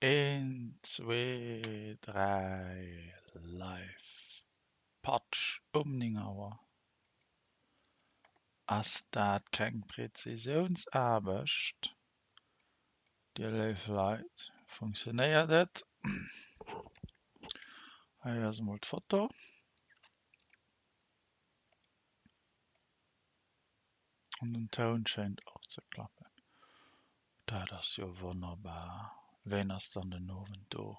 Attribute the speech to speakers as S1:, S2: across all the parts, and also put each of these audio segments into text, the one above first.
S1: Een, zwee, dräi, live! Patsch um 9 Auer. Ass dat keng Präzisiounsaarbecht, dir léif Leit? Funktionéiert et? Hei ass emol d'Foto. An den Toun schéint och ze klappen. Dat ass jo wonnerbar. Ween ass dann den Owend do?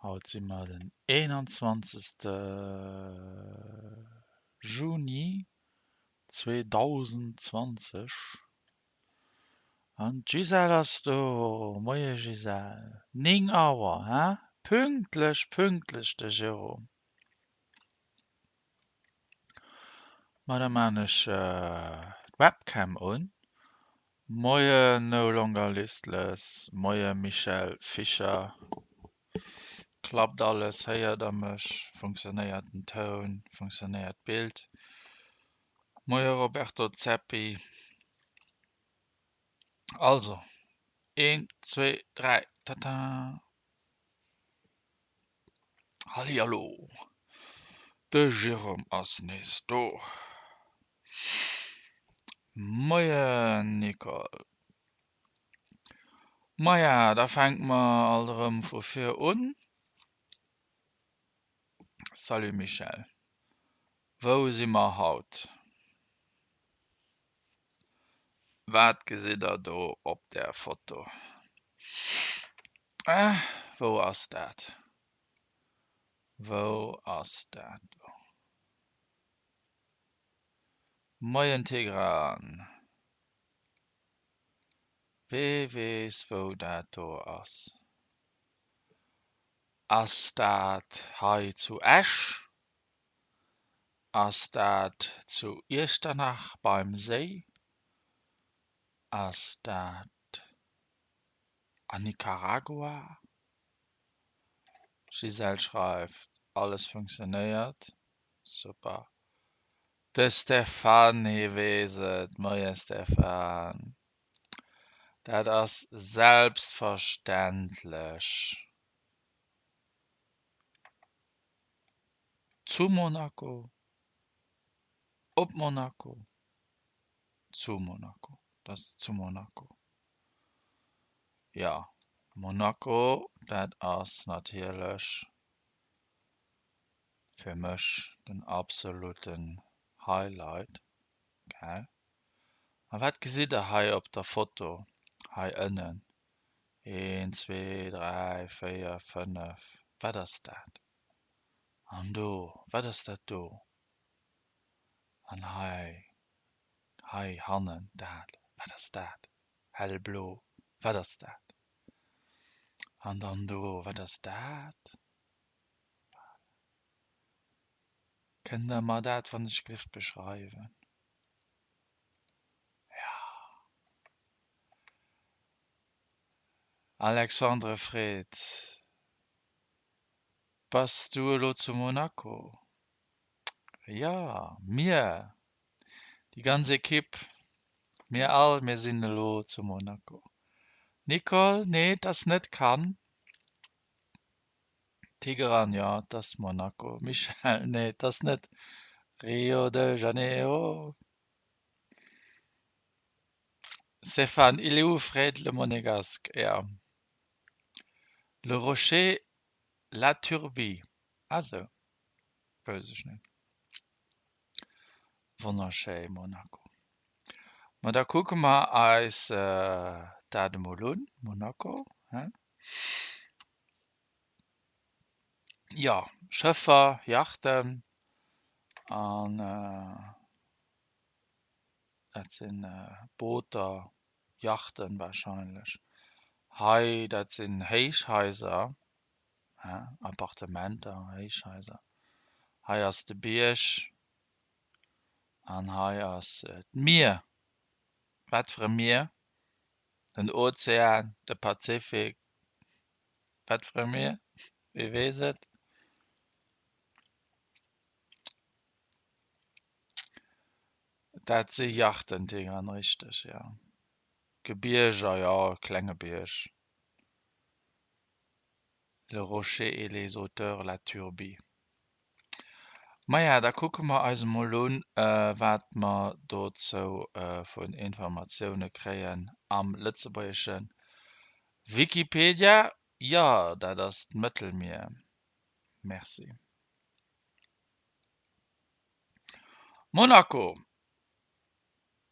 S1: Haut si mer den 21. Juni 2020 an d'Gisèle ass do. Moie Gisèle. 9 Auer, he? Pünktlech, pünktlech de Jérôme. Ma da maan ech d'Webcam un. Moien No Longer Listless, moie Michèle Fischer. Klappt alles, héiert der mech, funktionéiert den Toun, funktionéiert d'Bild? Moie Roberto Zeppi. Also, een, zwee, dräi, tata! Hallihallo, de Jérôme ass nees do. Moien Nicole. Maja, da fänke mer alt erëm vu vir un. Salut Michèle, wou si mer haut? Wat gesitt der do op där Foto? Äh, wou ass dat? Wou ass dat do? Moien Tigran. Wee weess wou dat do ass? Ass dat hei zu Esch? Ass dat zu Iechternach beim Séi? Ass dat an Nicaragua? Gisèle schreift, Alles funktionéiert, super. De Stéphane, hie weess et. Moie Stéphane. Dat ass selbstverständlech. Zu Monaco, op Monaco, zu Monaco, dat ass zu Monaco. Jo, Monaco, dat ass natierlech fir mech den absoluten Highlight, gell? A wat gesitt der hei op der Foto hei ënnen? Een, zwee, dräi, véier, fënnef, wat ass dat? An do, wat ass dat do? An hei, hei hannen, dat, wat ass dat? Hellblo, wat ass dat? An dann do, wat ass dat? Kënnt der mer dat wann ech gelift beschreiwen? Jo. Alexandre freet, Bass du elo zu Monaco? Jo, mir, déi ganz Ekipp, mir all, mir sinn elo zu Monaco. Nicole, Nee, 't ass net Cannes. Tigran, Jo, 't ass Monaco. Michèle, Nee, 't ass net Rio de Janeiro. Stéphane, Il est où Fred le Monégasque? Jo. Le Rocher La Turbie, ah sou, wousst ech net. Wonnerschéi Monaco. Ma da kucke mer eis dat emol un, Monaco, he? Jo, Schëffer, Yachten an dat sinn Booter, Yachten warscheinlech. Hei dat sinn Héichhaiser, Appartementer, Héichhaiser. Hei ass de Bierg an hei ass d'Mier. Wat fir e Mier? Den Ozean, de Pazifik, wat fir e Mier? Wie weess et? Dat si Yachten, Tigran, richteg, jo. Gebierger, jo, e klenge Bierg. Le rocher et les hauteurs, la Turbie. Maja, da kucke mer eis emol un, wat mer dozou vun Informatioune kréien am lëtzebuergesche Wikipedia. Jo, dat ass d'Mëttelmier. Merci. Monaco.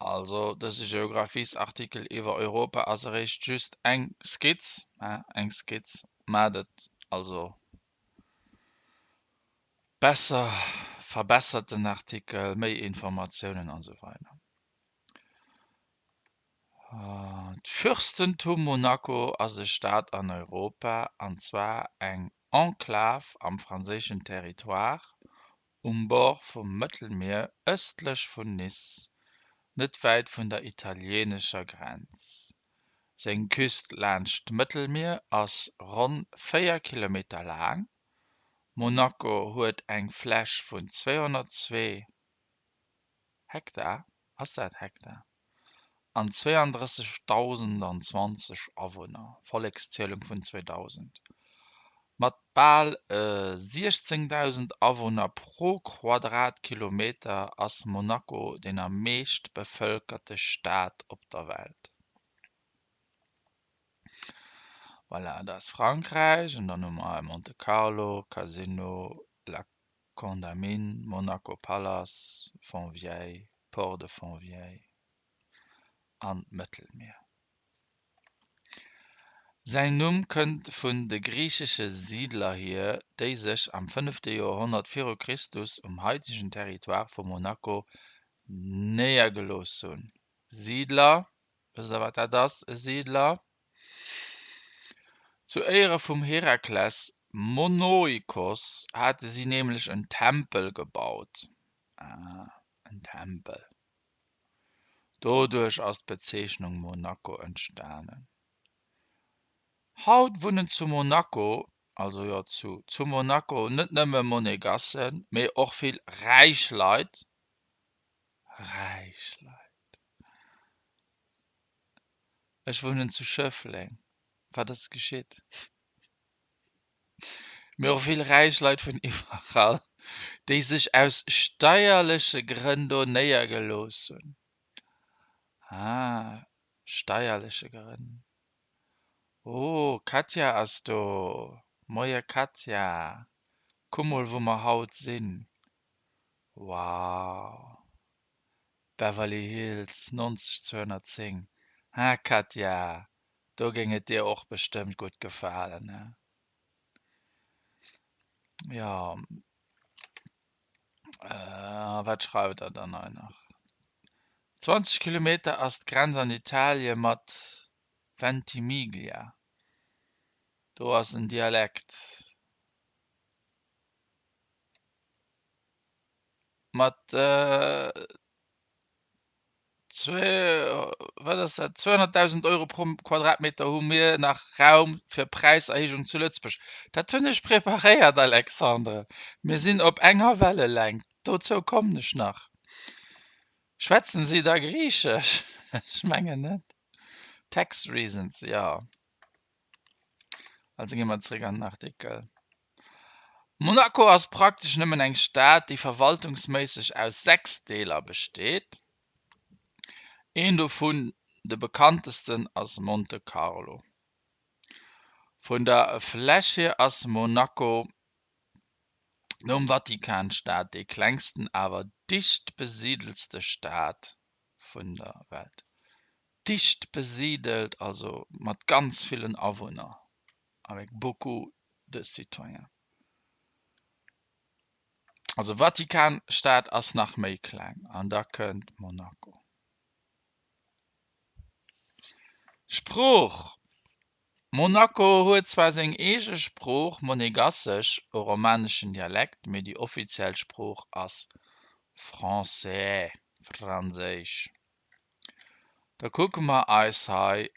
S1: Also dëse Geographiesartikel iwwer Europa ass eréischt just eng Skizz, eng Skizz, maacht et also besser, verbessert den Artikel, méi Informatiounen an esou weider. D'Fürstentum Monaco ass e Staat an Europa, an zwar eng Enklav am franséischen Territoire um Bord vum Mëttelmier ëstlech vun Nice, net wäit vun der italieenescher Grenz. Seng Küst laanscht d'Mëttelmier ass ronn 4 Kilometer laang. Monaco huet eng Fläch vun 202 Hektar, ass dat Hektar? An 32.020 Awunner, Vollekszielung vun 2000, mat bal 16.000 Awunner pro Quadratkilometer ass Monaco deen am meescht bevëlkerte Staat op der Welt. Voilà, dat ass Frankräich an dann hu mer hei Monte Carlo, Casino, La Condamine, Monaco Palace, Fontvieille, Port de Fontvieille an d'Mëttelmier. Säin Numm kënnt vun de griichesche Siidler hier, déi sech am fënnefte Joerhonnert viru Christus um haitegen Territoire vu Monaco néiergelooss hunn. Siidler, wësst der wat dat ass, e Siidler? Zu Éiere vum Herakles Monoikos hate si nämlech en Tempel gebaut. Ah, en Tempel. Doduerch ass d'Bezeechnung Monaco entstanen. Haut wunnen zu Monaco, also jo zu zu Monaco net nëmme Monegassen, mee och vill räich Leit, räich Leit. Ech wunnen zu Schëffleng, wat ass geschitt? Mee och vill räich Leit vun iwwerall, déi sech aus steierleche Grënn do néiergelooss hunn. Ah, steierleche Grënn. Oh, Katja ass do. Moie Katja. Kuck mol wou mer haut sinn. Wow. Beverly Hills 90210. Ha Katja, do géing et dir och bestëmmt gutt gefalen, he? Jo, wat schreift der dann hei nach? 20 Kilometer ass d'Grenz an Italie mat Ventimiglia. Do ass en Dialekt. Mat wat ass dat, 200.000 Euro pro Quadratmeter hu mir nach Raum fir Präiserhéijung zu Lëtzebuerg. Dat hunn ech preparéiert, Alexandre. Mir sinn op enger Wellelängt. Dozou kommen ech nach. Schwätzen si da Griichesch? Ech mengen net. Tax reasons, jo. Also gi mer zréck an den Artikel. Monaco ass praktesch nëmmen eng Stad, déi verwaltungsméisseg aus 6 Deeler besteet. Een dovun, de bekanntesten, ass Monte Carlo. Vun der Fläch hier ass Monaco nom Vatikanstaat déi klengsten awer dicht besidelste Stad vun der Welt. Dicht besidelt, also mat ganz villen Awunner, avec beaucoup de citoyens. Also Vatikanstad ass nach méi kleng an da kënnt Monaco. Sprooch, Monaco huet zwar seng eege Sprooch, Monegassesch, e romaneschen Dialekt, mee déi offiziell Sprooch ass Français, Franséisch. Da kucke mer eis hei,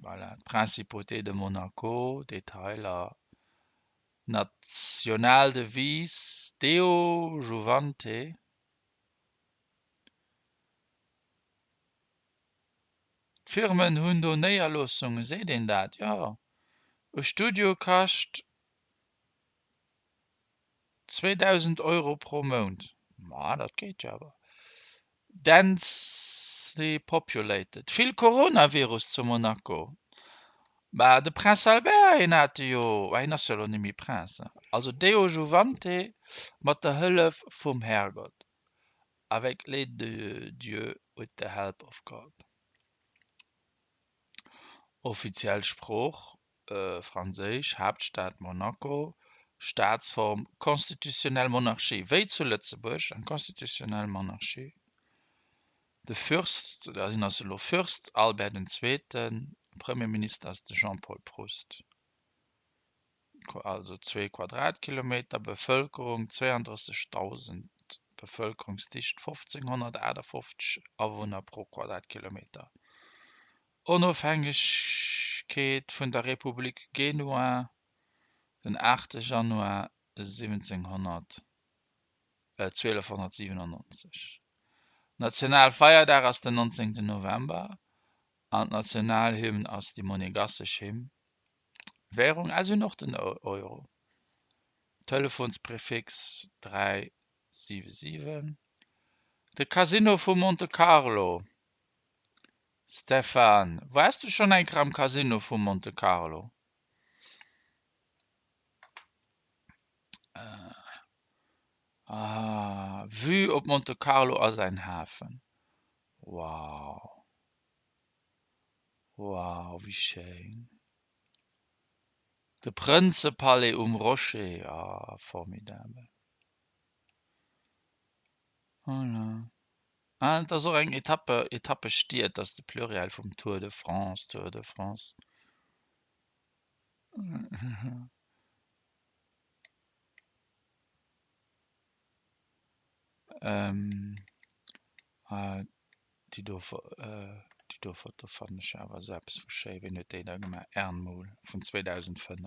S1: voilà, d'Principauté de Monaco, Detailer, National Devise, Deo Juvante. D'Firmen hunn do Néierloossungen, seet een dat? Jo. E Studio kascht 2.000 Euro pro Mount. Ma dat geet jo awer. Densely populated. Vill Coronavirus zu Monaco. Bah, de Prince Albert, hien hat jo, bah, hien ass jo elo net méi Prince, ne? Also Deo Juvante mat der Hëllef vum Herrgott. Avec l'aide de Dieu, with the help of God. Offiziell Sprooch, Franséisch, Haaptstad Monaco, Staatsform, constitutionnelle Monarchie, wéi zu Lëtzebuerg, eng constitutionnelle Monarchie. De Fürst, hien ass elo Fürst Albert den Zweeten, Premierminister ass de Jean-Paul Proust. Also zwee Quadratkilometer, Bevëlkerung 32.000, Bevëlkerungsdicht 1.558 Awunner pro Quadratkilometer. Onofhängegkeet vun der Republik Genua den 8 Januar 1700, 1297. Nationalfeierdag ass den 19 November an d'Nationalhymn ass déi monegassesch Hymn. Währung ass un och den Euro. Telefonsprefix 377. De Casino vu Monte Carlo. Stéphane, waars du schonn eng Kéier am Casino vu Monte Carlo? Ah, Vue op Monte Carlo a säin Hafen. Wow. Wow, wéi schéin. De Prënzepalais um Rocher, ah, formidabel. Voilà. Ah, et ass och eng Etappe, Etappestied, ass de Pluriel vum Tour de France, Tour de France. Ähm, ah, déi do, déi do Foto fannen ech awer esou eppes vu schéi. Ween huet déi da gemaach? Ernmuhl vun 2005.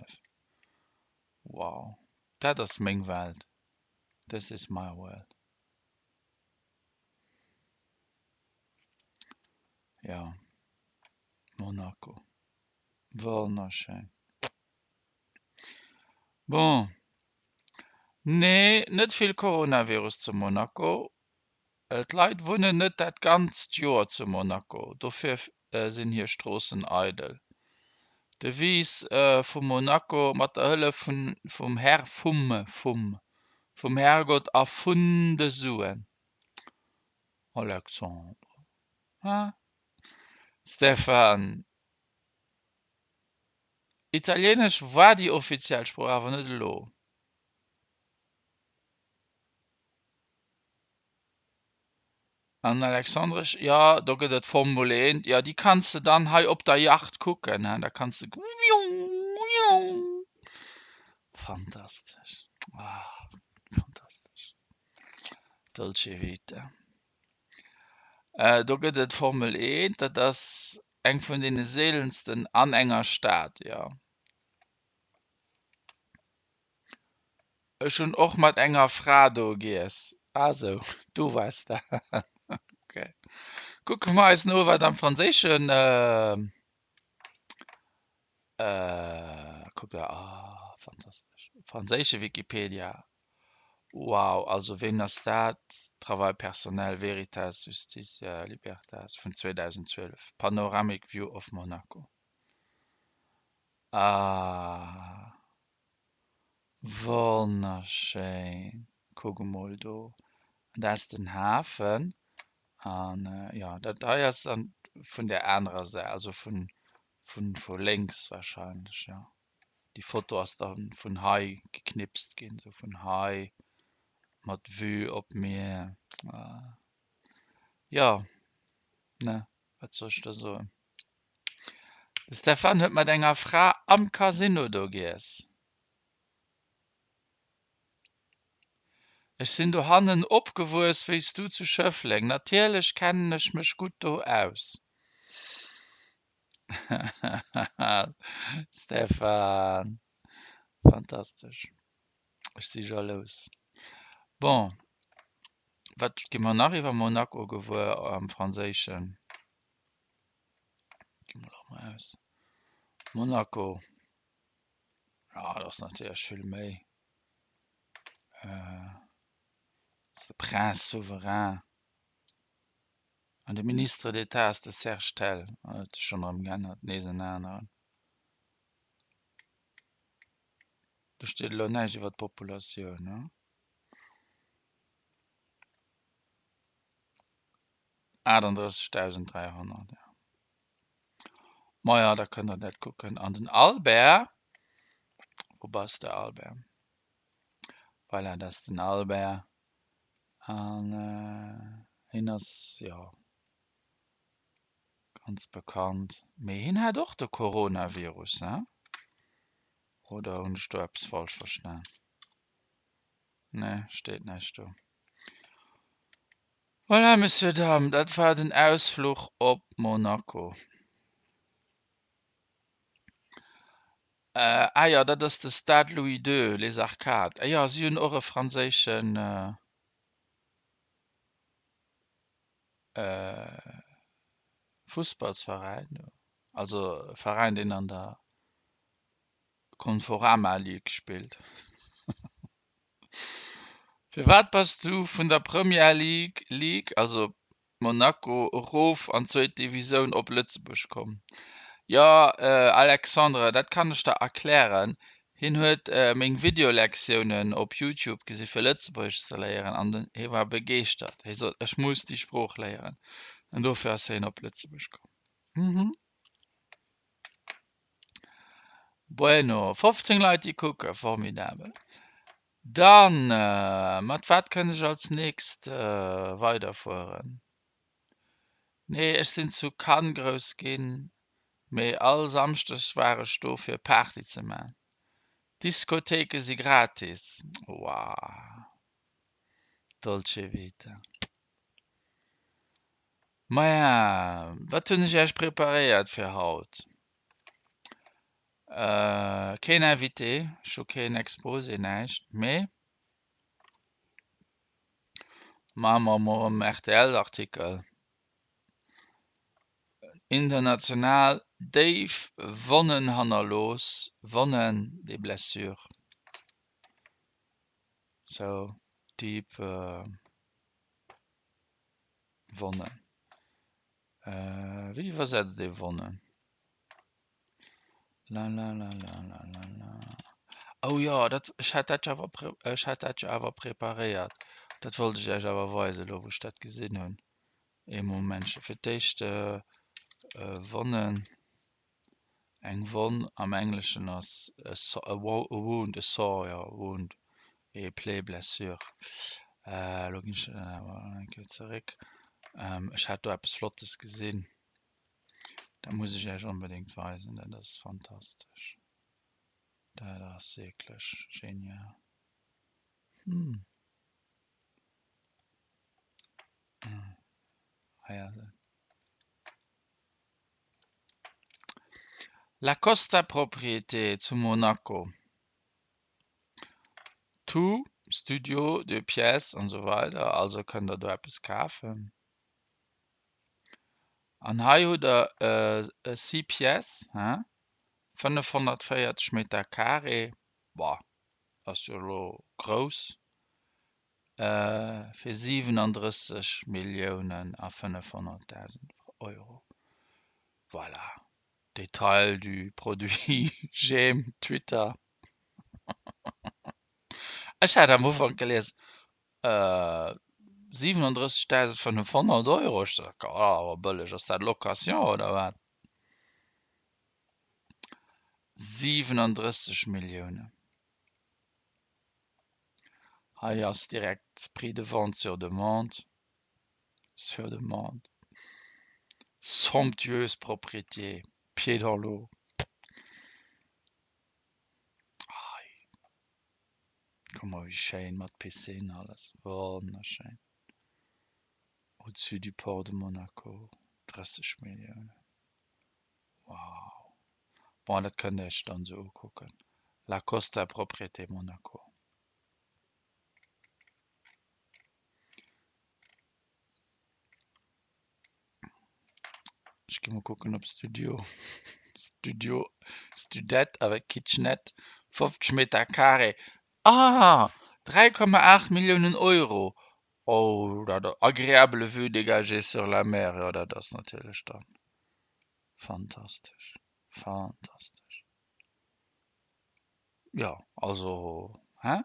S1: Wow, dat ass meng Welt. This is my world. Jo, Monaco, wonnerschéin. Bon, nee, net vill Coronavirus zu Monaco. D'Leit wunnen net dat ganzt Joer zu Monaco, dofir sinn hir Stroossen eidel. D'Devise vu Monaco, mat der Hëllef vum Herr, vum, vum, vum Herrgott a vun de Suen. Alexandre, Ha? Stéphane, Italieenesch war déi offiziell Sprooch, awer net elo. An Alexandresch, jo, do gëtt et Formule 1, jo, déi kanns de dann hei op der Yacht kucken, hein, da kanns de Fantastesch, ah, fantastesch. Dolce Vita. Do gëtt et Formel 1, dat ass eng vun deene seelensten an enger Stad, jo. Ech hunn och mat enger Fra do giess. Ah sou, du waars dat. Ok. Kucke mer eis no, wat am Franséischen. Kuck da, ah, fantastesch. Franséische Wikipedia. Wow, also ween ass dat? Travail personnel, Veritas, Justitia, Libertas vun 2012, Panoramic View of Monaco. Ah, wonnerschéin, kuck emol do, an dat ass den Hafen an jo, dat hei ass an vun der anerer Säit, also vun vun vu lénks wahrscheinlech, jo. Déi Foto ass dann vun hei geknipst ginn, sou vun hei mat Vue op d'Mier. Jo, ne, wat soll ech da soen? De Stéphane huet mat enger Fra am Casino do giess. Ech sinn dohannen opgewuess wéi s du zu Schëffleng. Natierlech kennen ech mech gutt do aus. Stéphane, fantastesch. Ech si jalous. Bon, wat gi mer nach iwwer Monaco gewuer am Franséischen? Ech gi mol erëm aus. Monaco, jo, dat ass natierlech vill méi. Ass de Prince souverain. An de Ministre d'État ass de Serge Tell. Ah, dat huet sech schonn erëm geännert, nees en aneren. Do steet elo näischt iwwer d'Populatioun, ne? 38.300, ja. Maja, da kënnt der dat kucken. An den Albert, wou bass de Albert? Voilà, dat ass den Albert. An hien ass, jo, ganz bekannt. Mee hien hat och de Coronavirus, hein? Oder hunn ech do eppes falsch verstan? Nee, steet näischt do. Voilà, Messieurs, Dames, dat war den Ausfluch op Monaco. Ah jo, dat ass de Stade Louis II, Les Arcades. Ah jo, si hunn och e franséischen Fussballsveräin, also e Veräin, deen an der Conforama League spillt. Firwat bass du vun der Premier League, League, also Monaco erof an d'zweet Divisoun op Lëtzebuerg komm? Jo Alexandre, dat kann ech der erklären. Hien huet meng Videolektiounen op Youtube gesi fir Lëtzebuergesch ze léieren an hie war begeeschtert. Hie sot, ech muss déi Sprooch léieren an dofir ass hien op Lëtzebuerg komm. Mhm. Bueno, 15 Leit déi kucken, formidabel. Dann, mat wat kënnt ech als nächst weiderfueren? Nee, ech sinn zu Cannes grouss ginn, mee all Samschdeg war ech do fir Party ze man. Diskothéike si gratis. Wow. Dolce Vita. Maja, wat hunn ech Iech preparéiert fir haut? Keen Invité, ech hu keen Exposé, näischt, mee maache mer emol erëm en RTL-Artikel. International déif Wonnen hannerlooss, Wonnen, des blessures, so deep Wonnen. Wéi iwwersetzt ee Wonnen? La la la la la la la. Oh jo, dat, ech hat dat jo awer pré, ech hat dat jo awer preparéiert. Dat wollt ech Iech awer weisen, elo wou ech dat gesinn hunn. Ee Momentchen. Fir d'éischt Wonnen. Eng Wonn am Engleschen ass e wound, e sore, jo, wound, ee Plaie, Blessure. Elo ginn ech awer eng Kéier zeréck. Ech hat do eppes Flottes gesinn, dat muss ech Iech onbedéngt weisen, dat ass fantastesch, dat ass wierklech genial. Hei ass et. La Costa Propriété zu Monaco. Tout, Studio, deux pièces an esou weider, also kënnt der do eppes kafen. An hei hutt der e six pièces, hein, 540 Meter carré, boah, ass jo elo grouss, fir 37 Milliounen a 500.000 Euro. Voilà, Detail du produit, j'aime Twitter. Ech hat am Ufank gelies 37.500 Euro, ech sot, oh awer bëlleg, ass dat Location oder wat? 37 Milliounen. Hei ass direkt Prix de vente sur demande, sur demande. Somptueuse propriété, pied dans l'eau. Hei, kuck mol wéi schéin mat Piscine alles, wonnerschéin. Au-dessus du port de Monaco, 30 Milliounen, wow. Bon, dat kënnt der iech dann esou ukucken. La Costa Propriété Monaco. Ech Ech gi mol kucken op Studio. Studio, Studette avec kitchenette, 50 Meter carré. Ah! 3,8 Milliounen Euro. Oh, dat agréable vue dégagée sur la mer, jo dat ass natierlech dann fantastesch, fantastesch. Jo, also, hein?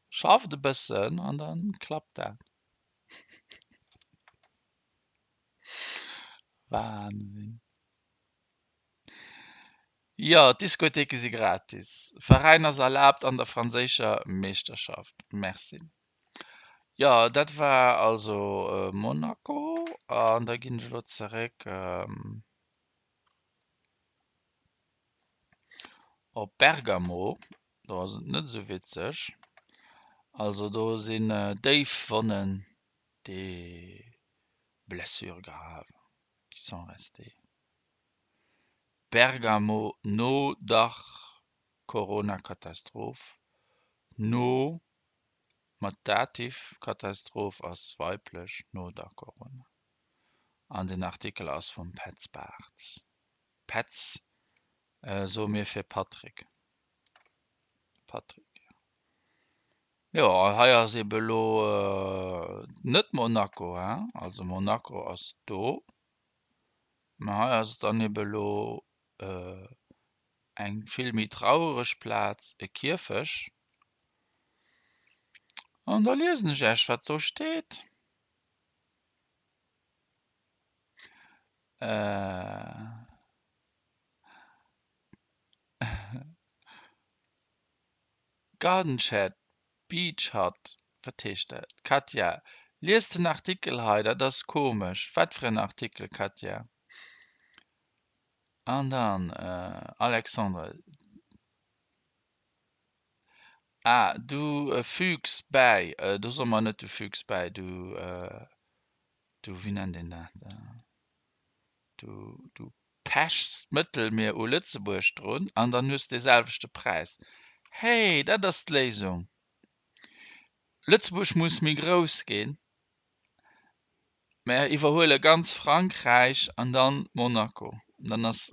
S1: Schafft e bëssen an dann klappt dat. Wahnsinn. Jo, d'Diskothéike si gratis. Veräin ass erlaabt an der franséischer Meeschterschaft. Merci. Jo, dat war also Monaco. An da ginn ech elo zeréck op Bergamo. Do ass et net esou witzeg. Also do sinn déif Wonnen, des blessures graves qui sont restées. Bergamo no der Corona-Katastroph, no mat Dativ, Katastroph ass weiblech, no der Corona. An den Artikel ass vum Petz Bartz. Petz soe mir fir Patrick. Patrick, jo. Jo, an hei ass ebe lo net Monaco, hein, also Monaco ass do. Mä hei ass et dann ebe lo eng vill méi traureg Plaz, e Kierfech. An da liesen ech Iech, wat do steet. Garden Shed Beach Hut, wat heescht dat? Katja, lies den Artikel hei, dat ass komesch. Wat fir en Artikel, Katja? An dann, Alexandre, ah, du fügs bäi, do soe mer net du fügs bäi, du, du, wéi nennt een dat? Du, du pechs d'Mëttelmier u Lëtzebuerg drun an dann hues de selwechte Präis. Hey, dat ass d'Léisung! Lëtzebuerg muss méi grouss ginn. Mär iwwerhuele ganz Frankräich an dann Monaco. An dann ass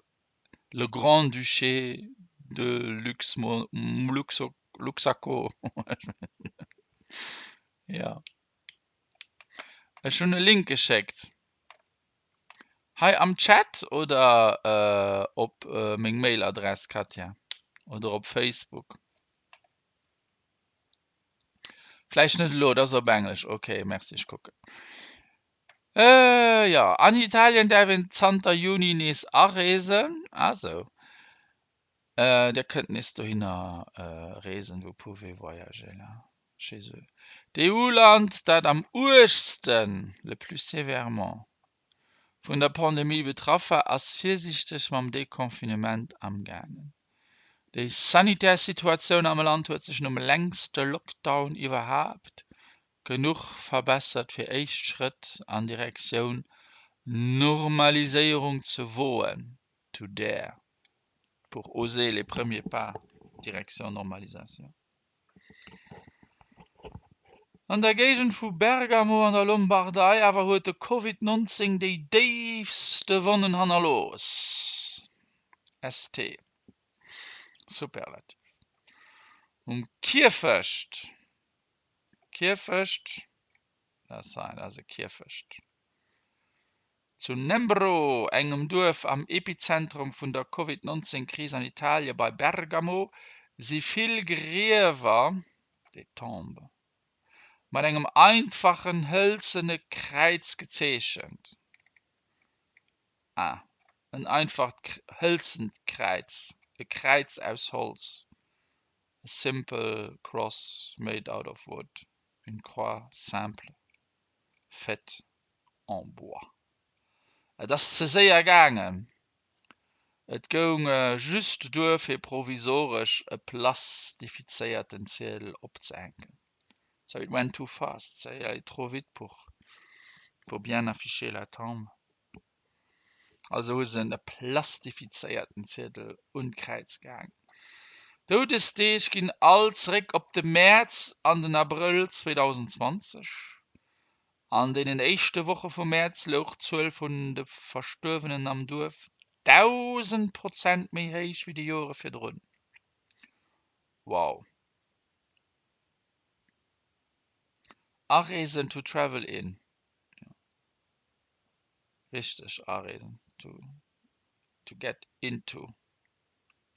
S1: le Grand-Duché de Luxmo, Luxo, Luxaco. Jo. Ech hunn e Link geschéckt. Hei am Chat oder op meng Mailadress, Katja? Oder op Facebook? Vläicht net elo, dat ass op Englesch. Ok, merci, ech kucken. Jo, an Italien däerf een zanter Juni nees areesen. Ah sou. Dir kënnt nees dohinner reesen, vous pouvez voyager là, chez eux. D'EU-Land, dat am uergsten, le plus sévèrement, vun der Pandemie betraff war, ass virsiichteg mam Deconfinement amgaangen. Déi sanitär Situatioun am Land huet sech nom längste Lockdown iwwerhaapt genuch verbessert fir éischt Schrëtt an Direktioun Normaliséierung ze woen, to dare, pour oser les premiers pas direction normalisation. An der Géigend vu Bergamo an der Lombardei awer huet de Covid 19 déi déifste Wonnen hannerlooss. ST. Superlativ. Um Kierfecht Kierfecht, dat ass hei, dat ass e Kierfecht. Zu Nembro, engem Duerf am Epizentrum vun der Covid 19 Kris an Italie bei Bergamo, si vill Griewer, des tombes, mat engem einfachen hëlzene Kräiz gezeechent. Ah, en einfacht hëlzent Kräiz, e Kräiz aus Holz, a simple cross made out of wood, une croix simple faite en bois. Et ass ze séier gaangen. Et goung just duer fir provisoresch e plastifizéierten Ziedel opzehänken. So it went too fast, c'est allé trop vite pour pour bien afficher la tombe. Also hu se e plastifizéierten Ziedel un d'Kräiz gehaangen. Doudesdeeg ginn all zeréck op de Mäerz an den Abrëll 2020. An deenen éischte Woche vum Mäerz louch d'Zuel vun de Verstuerwenen am Duerf 1.000 Prozent méi héich wéi déi Joere virdrun. Wow. Areesen, to travel in. Richteg, areesen, to, to get into,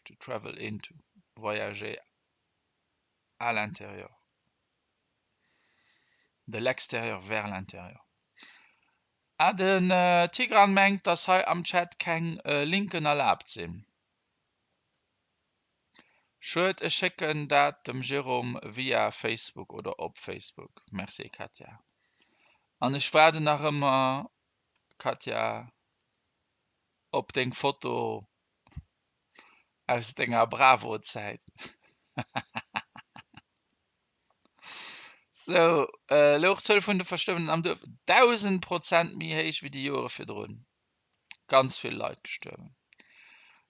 S1: to travel into, voyager à l'intérieur. De l'extérieur vers l'intérieur. Ah, den Tigran mengt, dass hei am Chat keng Linken erlaabt sinn. Schued, ech schécken dat dem Jérôme via Facebook oder op Facebook. Merci Katja. An ech waarden nach ëmmer, Katja, op deng Foto aus denger Bravo-Zäit. Sou louch d'Zuel vun de Verstuerwenen am Duerf 1.000 Prozent méi héich wéi déi Joere virdrun. Ganz vill Leit gestuerwen.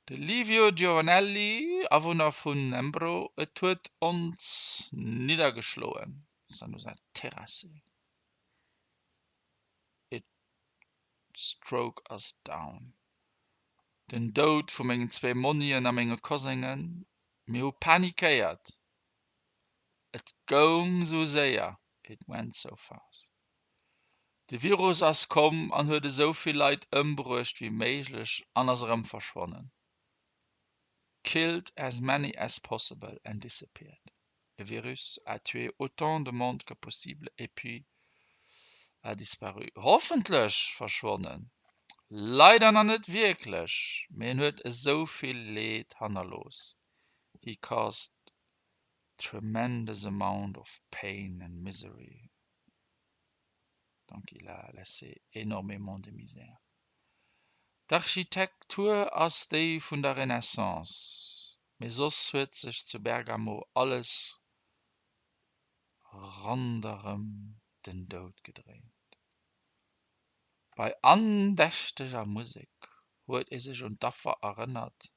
S1: De Livio Giovanelli, Awunner vun Nembro, Et huet ons niddergeschloen, ça nous a terrassé, it stroke us down. Den Doud vu mengen zwee Monnien a menge Kosengen, mir hu panikéiert. Et goung sou séier, it went so fast. De Virus ass komm an huet esou vill Leit ëmbruecht wéi méiglech an ass erëm verschwonnen, killed as many as possible and disappeared. Le virus a tué autant de monde que possible et puis a disparu. Hoffentlech verschwonnen, leider nach net wierklech, mee en huet esou vill Leed hannerlooss, he caused tremendous amount of pain and misery, donc il a laissé énormément de misère. D'Architektur ass déi vun der Renaissance, mee soss huet sech zu Bergamo alles ronderëm den Doud gedréint. Bei andächteger Musek huet ee sech un d'Affer erënnert,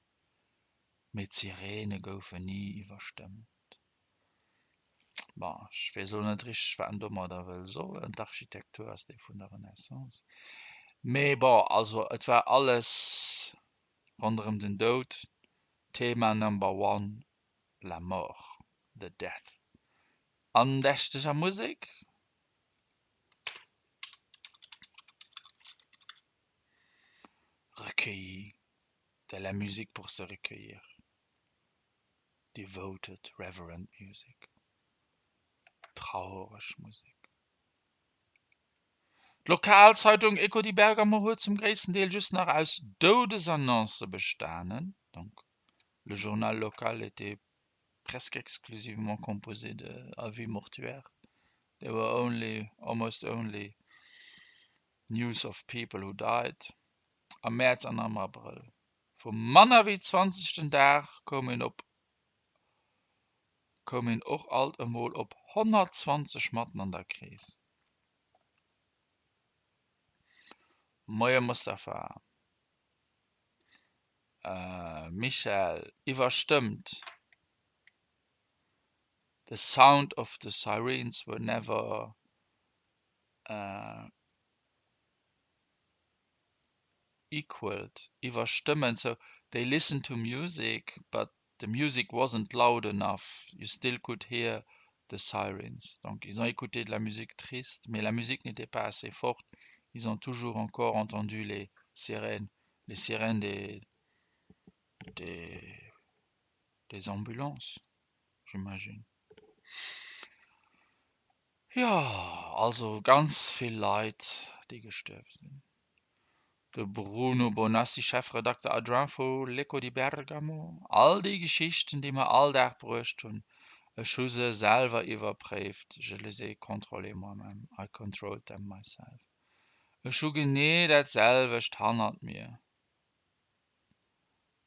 S1: mee d'Sireene goufen ni iwwerstëmmt. Bon, ech weess elo net richteg, wat en domadder wëll soen. D'Architektur ass déi vun der Renaissance. Mee bon, also et war alles ronderëm den Doud, Thema number one, la mort, the death. Andächteger Musek? Recueilli, de la musique pour se recueillir, devoted, reverent music, traureg Musek. D'Lokalzeitung Eco di Bergamo huet zum gréissten Deel just nach aus Doudesannoncë bestanen, donc le journal local était presque exclusivement composé de avis mortuaires, there were only, almost only news of people who died. Am Mäerz an am Abrëll. Vu manner wéi 20 den Dag koum een op koum een och alt emol op 120 matten an der Kris. Moie Mustafa. Michèle, iwwerstëmmt, The sound of the sirens were never equaled, iwwerstëmmen, so they listened to music but the music wasn't loud enough, you still could hear the sirens. Donc ils ont écouté de la musique triste, mais la musique n'était pas assez forte, ils ont toujours encore entendu les sirènes, les sirènes des, des, des ambulances, j'imagine. Jo, also ganz vill Leit, déi gestuerwe sinn. De Bruno Bonassi, Chefredakter adjoint vu L'Eco di Bergamo, All déi Geschichten, déi mer all Dag bruecht hunn, ech hu se selwer iwwerpréift, je les ai contrôlées moi-même, I controlled them myself. Ech hu genee dat selwecht hannert mir.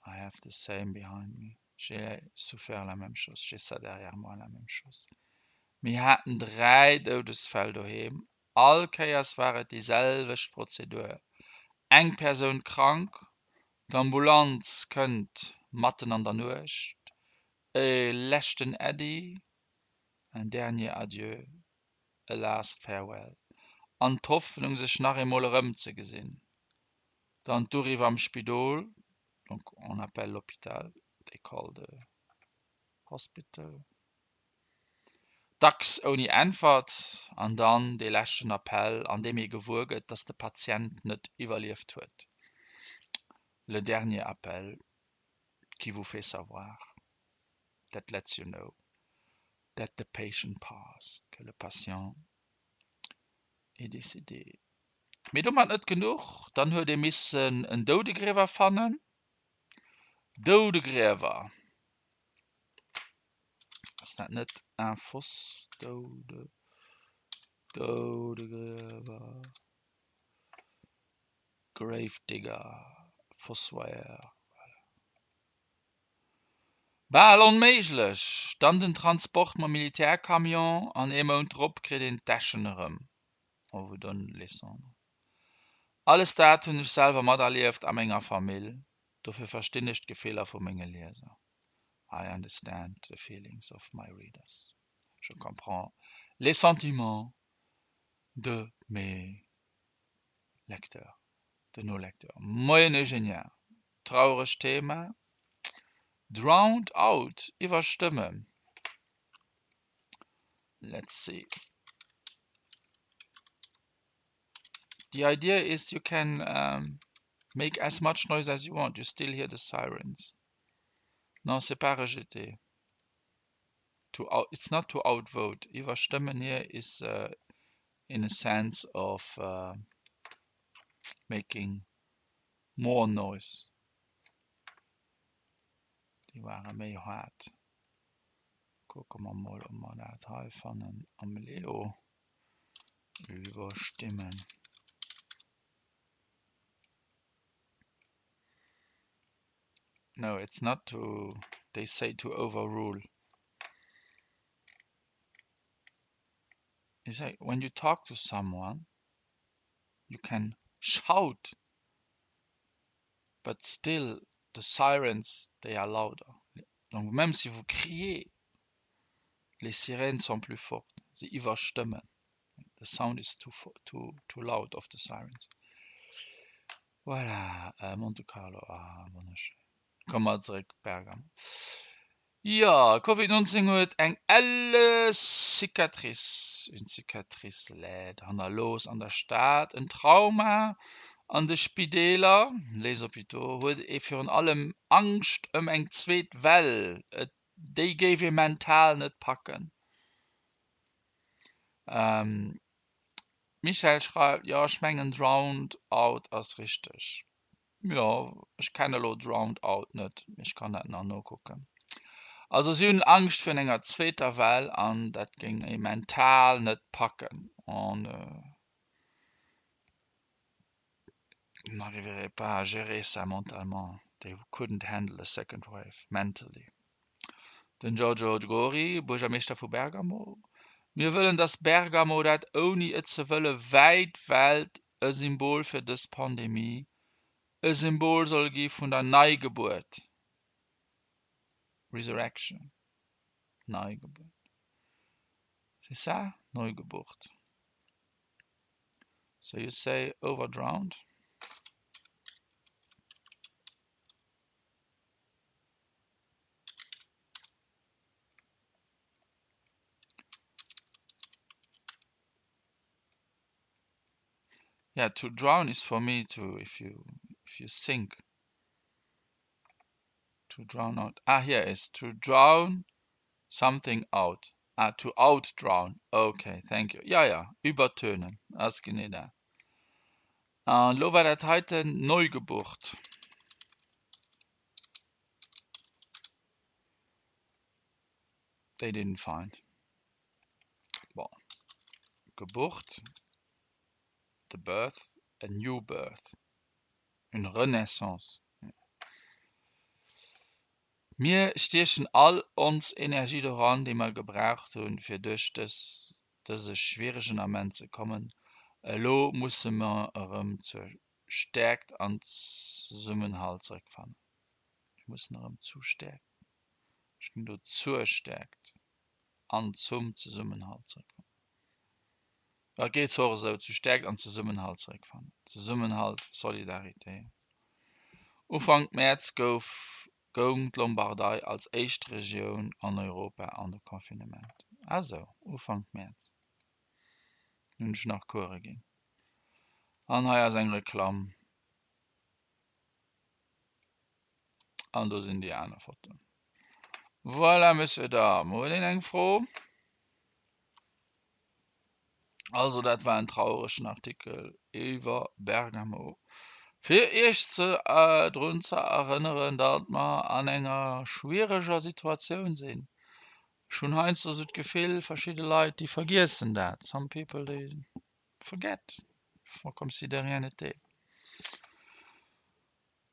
S1: I have the same behind me, j'ai souffert la même chose, j'ai ça derrière moi, la même chose. Mir haten 3 Doudesfäll doheem, all Kéiers war et déi selwecht Prozedur, eng Persoun krank, d'Ambulanz kënnt matten an der Nuecht, e leschten Äddi, un dernier adieu, a last farewell. An d'Hoffnung sech nach eemol erëmzegesinn. Dann d'Uriff am Spidol, donc on appelle l'hôpital, they call the hospital, dacks ouni Äntwert, an dann dee leschten Appell, an deem ee gewuer gëtt, dass de Patient net iwwerlieft huet, le dernier appel qui vous fait savoir, that lets you know that the patient passed, que le patient est décédé. Mee domat net genuch, dann huet ee missen en Doudegriewer fannen. Doudegriewer, ass dat net un fosse? Doude, Doudegriewer, Grave digger, Fossoyeur, voilà. Bal onméiglech! Dann den Transport mam Militärcamion an ee Mount drop kritt een d'Äschen erëm. On vous donne les cendres. Alles dat hunn ech selwer materlieft a menger Famill, dofir verstinn ech d'Gefiller vu menge Lieser. I understand the feelings of my readers. Je comprends les sentiments de mes lecteurs, de nos lecteurs. Moien Eugenia, trauregt Thema, drowned out, iwwerstëmmen. Let's see. The idea is you can um, make as much noise as you want, you still hear the sirens. Non, c'est pas rejeté. To out, it's not to outvote. Iwwerstëmmen here is uh, in a sense of uh, making more noise. Déi ware méi haart. Kucke mer mol, ob mer dat hei fannen am Leo. Überstimmen. No, it's not to, they say to overrule. You say, when you talk to someone, you can shout, but still the sirens, they are louder. Donc même si vous criez, les sirènes sont plus fortes. Se iwwerstëmmen. The sound is too, too, too loud of the sirens. Voilà, äh, Monte Carlo, ah, wonnerschéin. Komme mer zeréck Bergamo. Jo, Covid 19 huet eng elle Cicatrice, une cicatrice laide, hannerlooss an der Stad, en Trauma an de Spideeler, les hôpitaux, huet ee virun allem Angscht ëm eng zweet Well, et déi géif ee mental net packen. Michèle schreift, Jo, ech mengen drowned out ass richteg. Jo, ech kenne elo Drowned Out net, mee ech kann dat nach nokucken. Also si hunn Angscht virun enger zweeter Well an dat géing ee mental net packen. On n'arriverait pas à gérer ça mentalement, they couldn't handle a second wave mentally. Den Giorgio Gori, Buergermeeschter vu Bergamo, Mir wëllen, datt Bergamo, dat ouni et ze wëlle wäit Welt e Symbol fir dës Pandemie, e Symbol soll gi vun der Neigebuert, Resurrection, Neigebuert, c'est ça, Neugeburt? So you say overdrowned? Yeah, to drown is for me to if you if you sink. To drown out. Ah, here is to drown something out. Ah, to outdrown. Okay, thank you. Ja, ja, übertönen. Ass genee dat. An elo war dat heiten Neugeburt. They didn't find. Bon. Geburt, the birth, a new birth, une renaissance. Mir stiechen all ons Energie doran, déi mer gebraucht hunn, fir duerch dës, dëse schwieregen Ament ze kommen. Elo musse mer erëm zur Stäerkt an Zesummenhalt zeréckfannen. Mir mussen erëm zu Stäerkt, ech ginn do zur Stäerkt an zum Zesummenhalt zeréckfannen. Dat geet zwar och esou, zu Stäerkt an Zesummenhalt zeréckfannen. Zesummenhalt, Solidarité. Ufank Mäerz gouf goung d'Lombardei als éischt Regioun an Europa an de Confinement. Ah sou, Ufank Mäerz. Hunn ech nach Coure ginn. An hei ass eng Reklamm. An do sinn déi aner Fotoen. Voilà, Messieurs, Dames. Huet een eng Fro? Also dat war en trauregen Artikel iwwer Bergamo. Fir Iech ze drun ze erënneren, datt mer an enger schwiereger Situatioun sinn. Ech hunn heiansdo esou d'Gefill, verschidde Leit, déi vergiessen dat. Some people, they forget, font comme si de rien n'était.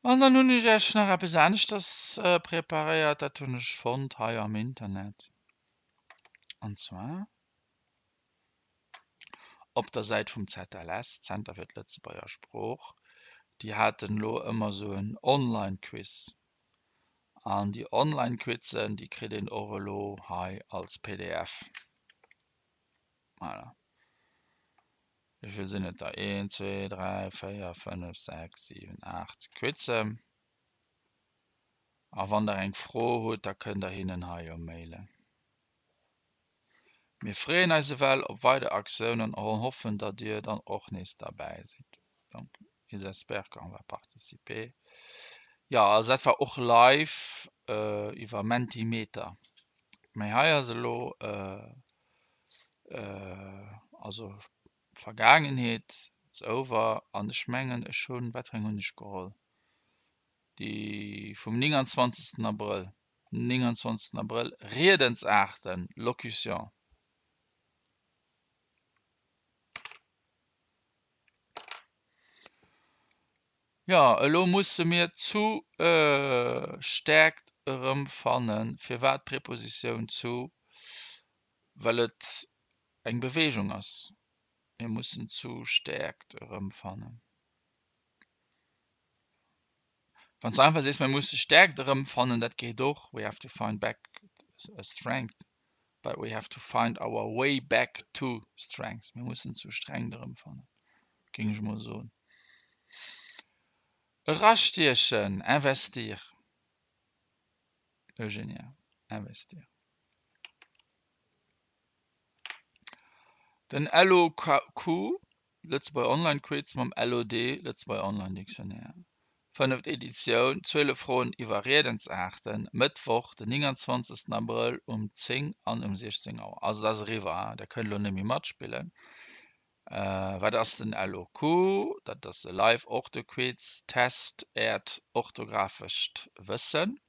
S1: An dann hunn ech Iech nach eppes aneschters preparéiert, dat hunn ech fonnt hei am Internet. An zwar op der Säit vum ZLS, Zenter fir d'Lëtzebuerger Sprooch, déi haten elo ëmmer esou en Online-Quiz. An déi Online-Quizen, déi kritt een och elo hei als pdf. Voilà. Wéi vill sinn et der? 1, 2, 3, 4, 5, 6, 7, 8 Quizen. A wann der eng Fro hutt, da kënnt der hinnen hei jo mailen. Mir freeën eis ewell op weider Aktiounen an hoffen, datt Dir dann och nees derbäi sidd. Donc, ils espèrent qu'on va participer. Jo, also dat war och live iwwer Mentimeter. Mee hei ass elo also Vergaangenheet, it's over. An ech mengen, ech hunn, wat fir eng hunn ech geholl? Déi vum 29. Abrëll. 29 Abrëll, Riedensaarten, Locution. Jo, elo musse mir zu Stäerkt erëmfannen. Firwat d'Prepositioun zu? Well et eng Beweegung ass. Mir mussen zu Stäerkt erëmfannen. Wann s de einfach sees, mir musse Stäerkt erëmfannen, dat geet och, we have to find back strength, but we have to find our way back to strength, mir mussen zu Strengt erëmfannen, géing ech emol soen. Erastiechen, investir, Eugenia, investir. Den LOQ Lëtzebuerger Online Quiz mam LOD, Lëtzebuerger Online Dictionnaire, fënneft Editioun, 12 Froen iwwer Riedensaarten, Mëttwoch den 29 Abrëll um 10 an um 16 Auer. Also dat ass eriwwer, der kënnt elo net méi matspillen. Wat ass den LOQ? Dat ass e Live Orthoquiz, Test äert orthografescht Wëssen,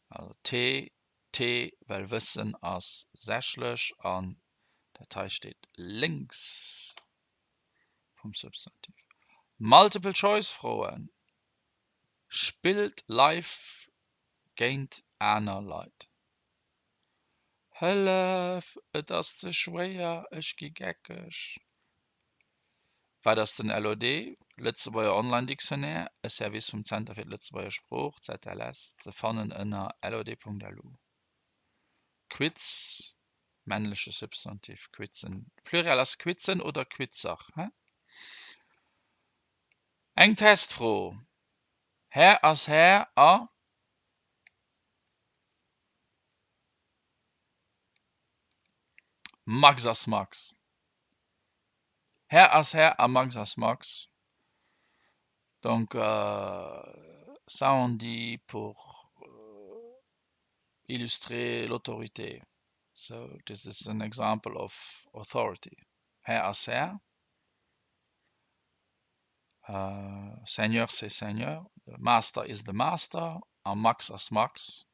S1: also T, T, well Wëssen ass sächlech an dat hei steet lénks vum Substantiv. Multiple-Choice-Froen, Spillt live géint aner Leit. Hëllef, et ass ze schwéier, ech gi geckeg. Wat ass den LOD, Lëtzebuerger Online Dictionnaire, e Service vum Zenter fir d'Lëtzebuerger Sprooch, ZLS, ze fannen ënner lod.lu. Quiz, männleche Substantiv, Quizen, Pluriel ass Quizen oder Quizer, he? Eng Testfro, Här ass Här a. Max ass Max. Här ass Här a Max ass Max. Donc, ça on dit pour illustrer l'autorité. So this is an example of authority. Här ass Här. Seigneur c'est Seigneur. The master is the master. A Max ass Max.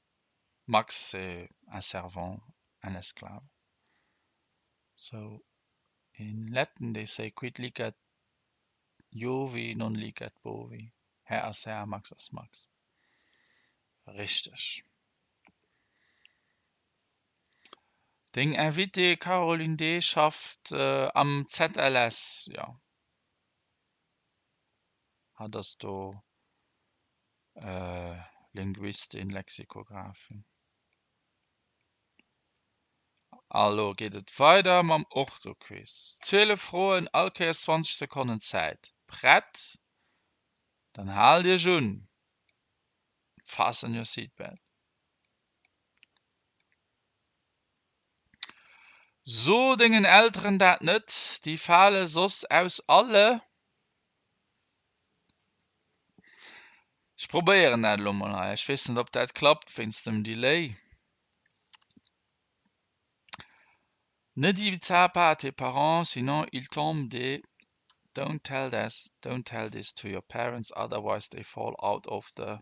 S1: Max c'est un servant, un esclave. So in Latin they say quid licat Jovi non licat bovi. Här ass Här, Max ass Max. Richteg. Deng Invitée Caroline D. schafft am ZLS, jo. Hatt ass do Linguistin, Lexikographin. A lo geet et weider mam Orthoquiz. 12 Froen, all Kéiers 20 Sekonnen Zäit. Prett? Dann haalt iech un! Fasten your seatbelt. So dengen Elteren dat net, déi fale soss aus alle. Ech probéieren dat elo mol hei. Ech weess net, ob dat klappt wéinst dem Delay. Ne dis ça pas à tes parents, sinon ils tombent des Don't tell this, don't tell this to your parents, otherwise they fall out of the.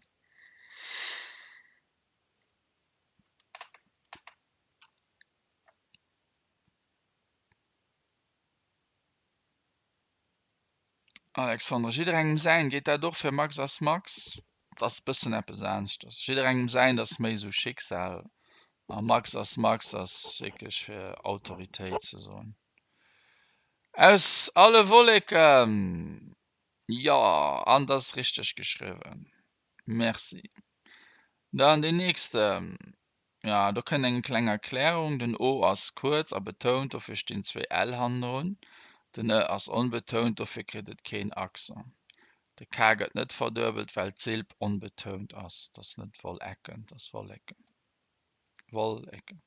S1: Alexandre, Jidderengem säin, geet dat och fir Max ass Max? Dat ass e bëssen eppes aneschters. Jidderengem säin ass méi esou Schicksal a Max ass Max ass wierklech fir Autoritéit ze soen. Aus alle Wolleken! Jo, an dat ass richteg geschriwwen. Merci. Dann deen nächsten. Jo, do kënnt eng kleng Erklärung, Den O ass kuerz a betount, dofir stinn zwéi L hannendrun. Den Ë ass onbetount, dofir kritt et keen Accent. De K gëtt net verduebelt, well d'Silb onbetount ass. Et ass net Wollecken, et ass Wolleken. Wolleken.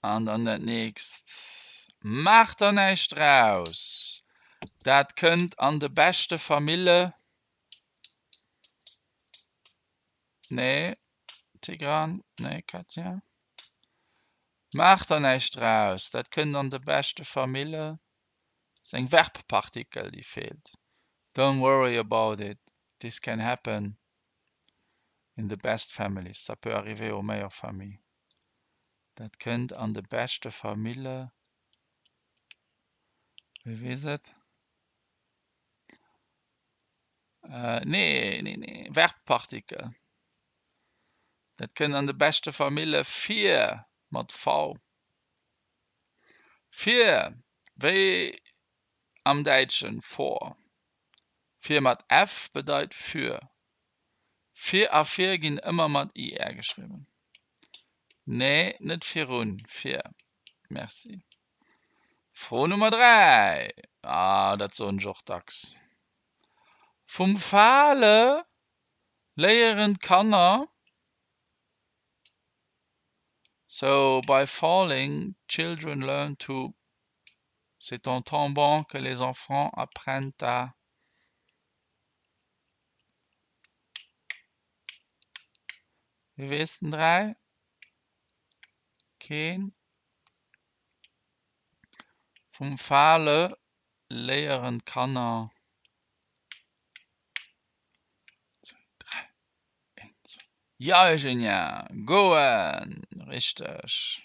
S1: An dann dat nächst, Maach der näischt draus, dat kënnt an de beschte Famille. Nee, Tigran, nee, Katja. Maach der näischt draus, dat kënnt an de beschte Famille. Ass eng Verbpartikel, déi feelt. Don't worry about it, this can happen in the best families, ça peut arriver aux meilleures familles. Dat kënnt an de beschte Famille. Wie weess et? Nee, nee, nee, Verbpartikel. Dat kënnt an de beschte Famille vir mat V. Fir, wéi am Däitschen vor. Fir mat F bedeit für. Fir a vir ginn ëmmer mat IR geschriwwen. Nee, net virun, fir. Merci. Fro Nummer 3, ah, dat soen ech och dacks. Vum Fale léieren d'Kanner, So by falling, children learn to, C'est en tombant que les enfants apprennent à. Wie weess den 3? Keen? Vum Fale léieren d'Kanner. Jo Eugenia, goen, richteg.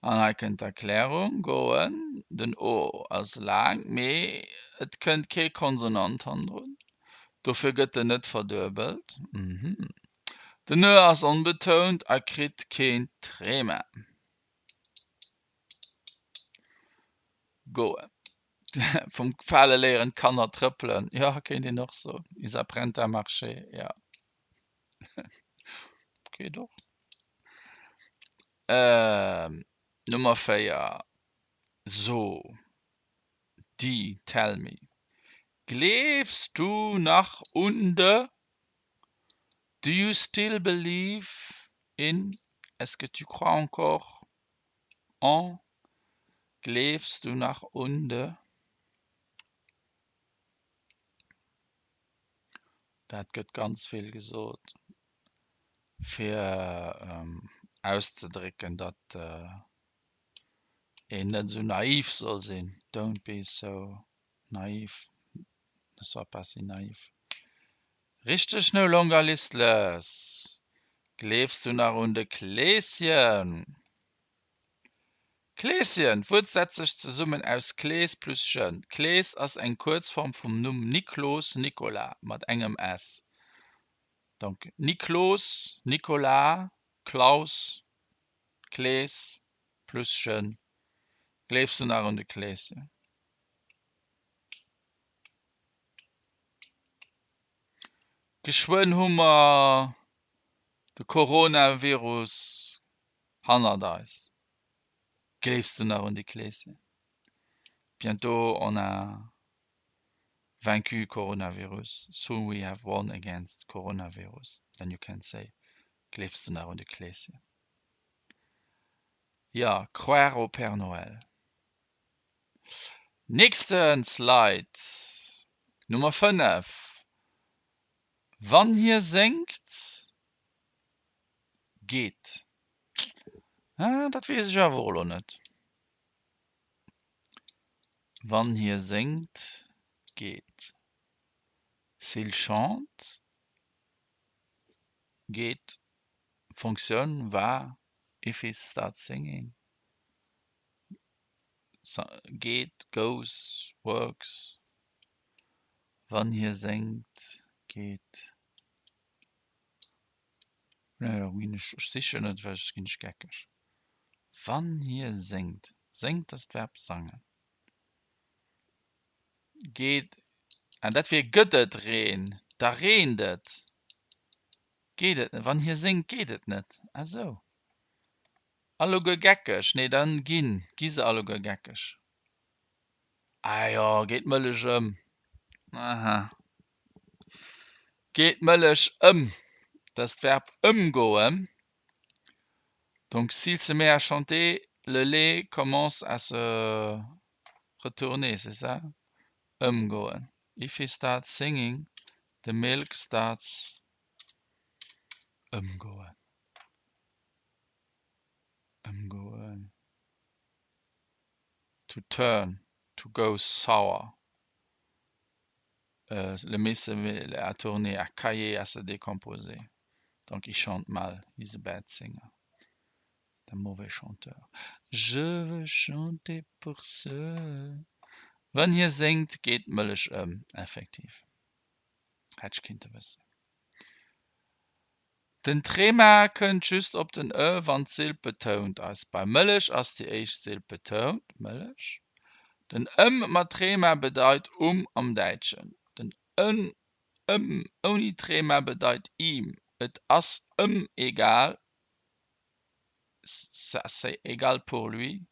S1: An hei kënnt d'Erklärung, goen, den o ass laang, mee et kënnt kee Konsonant hannendrun, dofir gëtt en net verduebelt. Den ë ass onbetount a kritt keen Trema. Goen. Vum Fale léieren d'Kanner trëppelen. Jo, kéint een och soen. Ils apprennent à marcher. Jo. Geet och. Nummer 4, So, di, tell me. Gleefs du nach un de? Do you still believe in? Est-ce que tu crois encore en? Gleefs du nach un de? Dat gëtt ganz vill gesot, fir auszedrécken, datt een net esou naiv soll sinn, don't be so naiv, ne sois pas si naïf. Richteg, no longer listless. Gleefs du nach un de Kleeschen? Kleeschen, d'Wuert setzt sech zesummen aus Klees plus chen. Klees ass eng Kuerzform vum Numm Niklos, Nicolas, mat engem s. Donc Niklos, Nicolas, Klaus, Klees plus chen. Gleefs du nach un de Kleeschen? Geschwënn hu mer de Coronavirus. Hannert eis. Gleefs du nach un de Kleeschen? Bientôt on a vaincu coronavirus. Soon we have won against coronavirus. Then you can say, Gleefs du nach un de Kleeschen? Ja, croire au Père Noël. Nächsten Slide, Nummer 5. Wann hie séngt, geet. Ah, dat weess ech awer och elo net. Wann hie séngt, geet. S'il chante, geet. Fonctionne, va, if he starts singing. Geet, goes, works. Wann hie séngt, geet. Nee, do ginn ech, ech sichen et, well soss ginn ech geckeg. Wann hie séngt, séngt ass d'Verb sangen. Geet, ah dat wier gëtt et Reen, da reent et. Geet et net, wann hie séngt geet et net. Ah sou. Alleguer geckeg, nee dann ginn, gi se alleguer geckeg. Ah jo, geet d'Mëllech ëm. Aha. Geet d'Mëllech ëm, dat ass d'Verb ëmgoen. Donc s'il se met à chanter, le lait commence à se retourner, c'est ça? Ëmgoen. If he starts singing, the milk starts ëmgoen. Ëmgoen. To turn, to go sour. Euh, le met se met à tourner, à cailler, à se décomposer. Donc il chante mal, he's a bad singer. C'est un mauvais chanteur. Je veux chanter pour ceux. Wann hie séngt, geet d'Mëllech ëm. Effektiv. Hätt ech kinnte wëssen. Den Trema kënnt just op den e wann d'Silb betount ass. Bei Mëllech ass déi éischt Silb betount, Mëllech. Den ëm mat Trema bedeit um am Däitschen. Den ën ëm ouni Trema bedeit ihm. Et ass ëm egal, c'est égal pour lui,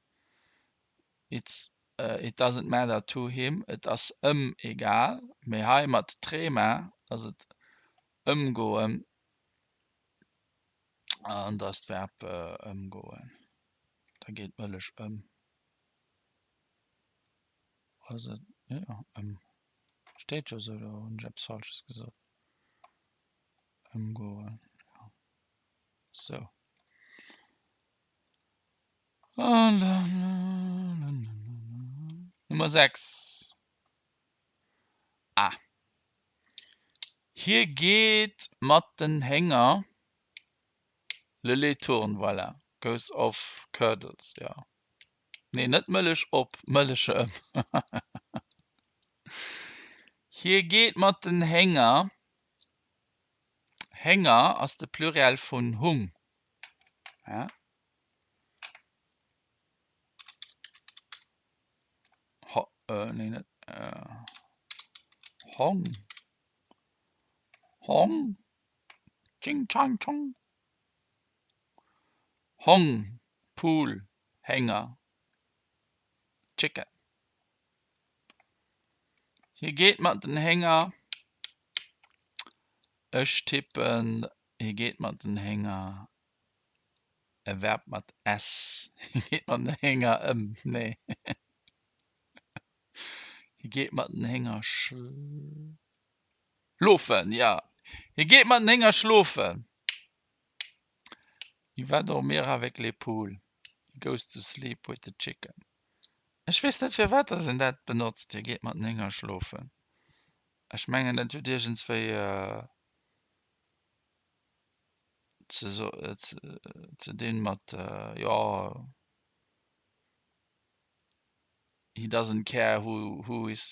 S1: it's it doesn't matter to him, et ass ëm egal. Mee hei mat Trema ass et Ëmgoen, an dat ass d'Verb ëmgoen. Da geet d'Mëllech ëm. Ass et, jo, ëm. Steet jo esou do, hunn ech eppes Falsches gesot? Ëmgoen, jo. Sou. Nummer 6. Ah. Hie geet mat den Hénger. Le lait tourne, voilà, goes off, curdles, jo. Nee, net Mëllech op, Mëllech ëm. Hie geet mat den Hénger. Hénger ass de Pluriel vun Hung. Ja. Ho, äh, nee, net, äh, Hong. Hong. Ching chang chong. Hong, Pool, Hénger, Chicken. Hie geet mat den Hénger. Ech tippen, hie geet mat den Hénger. E Verb mat s. Hie geet mat den Hénger ëm. Nee. Hie geet mat den Hénger schlofen. Ja. Hie geet mat den Hénger schlofen. Il va dormir avec les poules. He goes to sleep with the chicken. Ech weess net firwat dass een dat benotzt, hie geet mat den Hénger schlofen. Ech mengen dat huet iergendswéi ze dinn mat, jo, he doesn't care who who is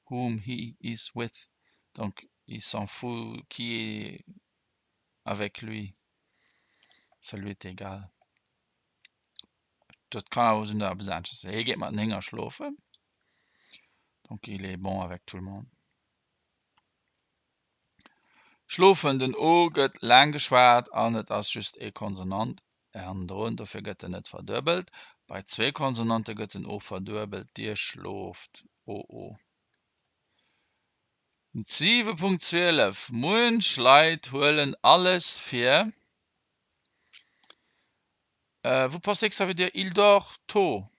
S1: whom he is with, donc il s'en fout qui est avec lui, ça lui est égal. Dat kann awer sinn, datt eppes aneschters ass. Hie geet mat den Hénger schlofen, donc il est bon avec tout le monde. Schlofen, Den O gëtt laang geschwat an et ass just ee Konsonant hannendrun, dofir gëtt en net verduebelt. Bei zwee Konsonante gëtt den O verduebelt, Dir schlooft, o o. 7.12 Muench Leit huelen alles fir Vous pensez que ça veut dire il dort tôt?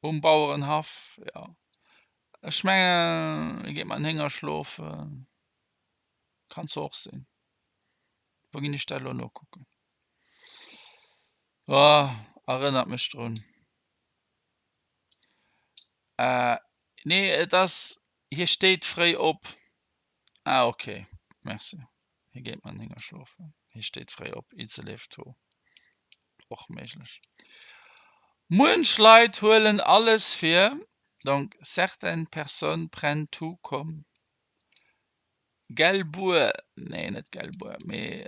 S1: Um Bauerenhaff, jo. Ech mengen, e geet mat den Hénger schlofen. Kann zwar och sinn. Wou ginn ech dat elo nokucken? Oh, erënnert mech drun. Äh, nee, et ass, hie steet fréi op. Ah, ok, merci. Hie geet mat den Hénger schlofen. Hie steet fréi op. Il se lève tôt. Och méiglech. Muench Leit huelen alles fir, donc certaines personnes prennent tout comme Gelbuer, nee net Gelbuer, mee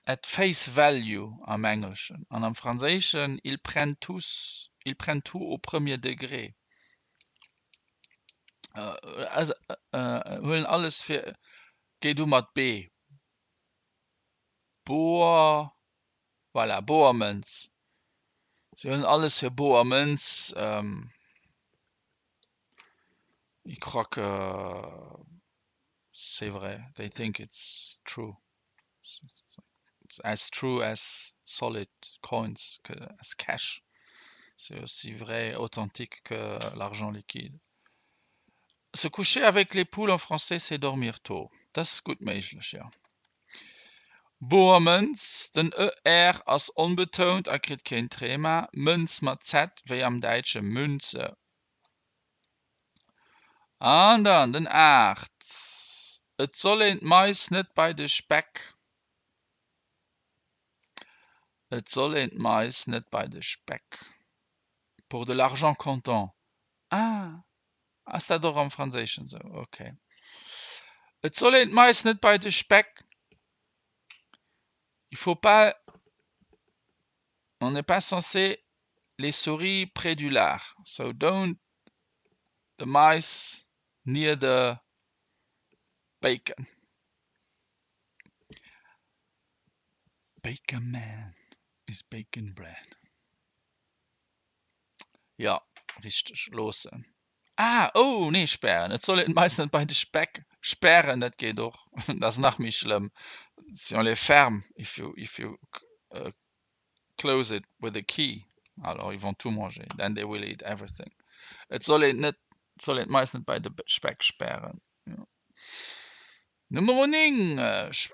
S1: at face value am Engleschen an am Franséischen ils prennent tous, ils prennent tout au premier degré. Huelen alles fir, geet u mat B, Boer, voilà, boer Mënz. Si huelen alles fir boer Mënz. Ils croient que c'est vrai, they think it's true. It's as true as solid coins, as cash. C'est aussi vrai, authentique que l'argent liquide. Se coucher avec les poules en français, c'est dormir tôt. Dat ass gutt méiglech, jo. Boer Mënz, Den e-r ass onbetount a kritt keen Trema. Mënz mat z, wéi am Däitsche Münze. An dann den 8, Et soll een d'Mais net bei de Speck. Et soll een d'Mais net bei de Speck. Pour de l'argent comptant. Ah, ass dat och am Franséischen esou? Ok. Et soll een d'Mais net bei de Speck. Il faut pas, on n'est pas censé les souris près du lard. So don't the mice near the bacon. Baker man is bacon bread. Jo, richteg, loossen. Ah, oh, nee, spären. Et soll een d'Mais net bei de Speck spären, dat geet och. Dat ass nach méi schlëmm. Si on les ferme, if you, if you close it with a key, alors ils vont tout manger, then they will eat everything. Et soll een net, et soll een d'Mais net bei de Speck spären. Jo. Numero 9,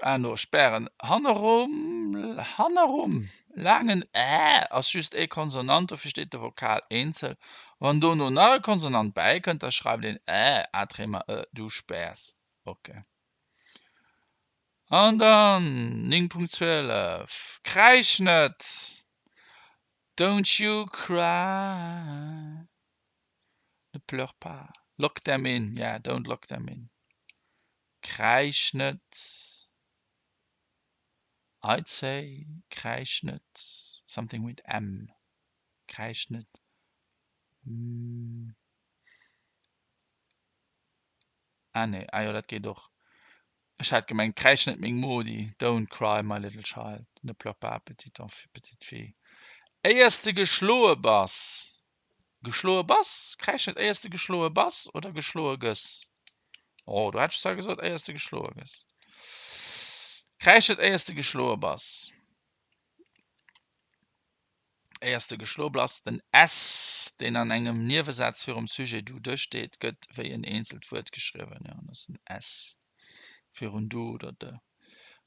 S1: ah no, spären, hannerum, hannerum, laangen ä ass just ee Konsonant, dofir steet de Vokal eenzel. Wann dono nach e Konsonant bäikënnt, da schreift een ä, a Trema ë, du späers. Ok. An dann 9.12, Kräisch net, don't you cry. Ne pleure pas. Lock them in, yeah, don't lock them in. Kräisch net. I'd say kräisch net, something with M. Kräisch net. Ah nee, ah jo, dat geet och. Ech hat gemengt, Kräisch net meng Modi, don't cry my little child, ne pleure pas petite enfant, petite fille. Éiers de geschloe bass. Geschloe bass? Kräisch net éiers de geschloe bass oder geschloe gëss? Oh, do hätt ech zwar gesot éiers de geschloe gëss. Kräisch net éiers de geschloe bass. Éiers de geschloe bass. Den s, deen an engem Niewesaz virum Sujet du, de steet, gëtt wéi en eenzelt Wuert geschriwwen. Jo, dat ass den s virun du oder de.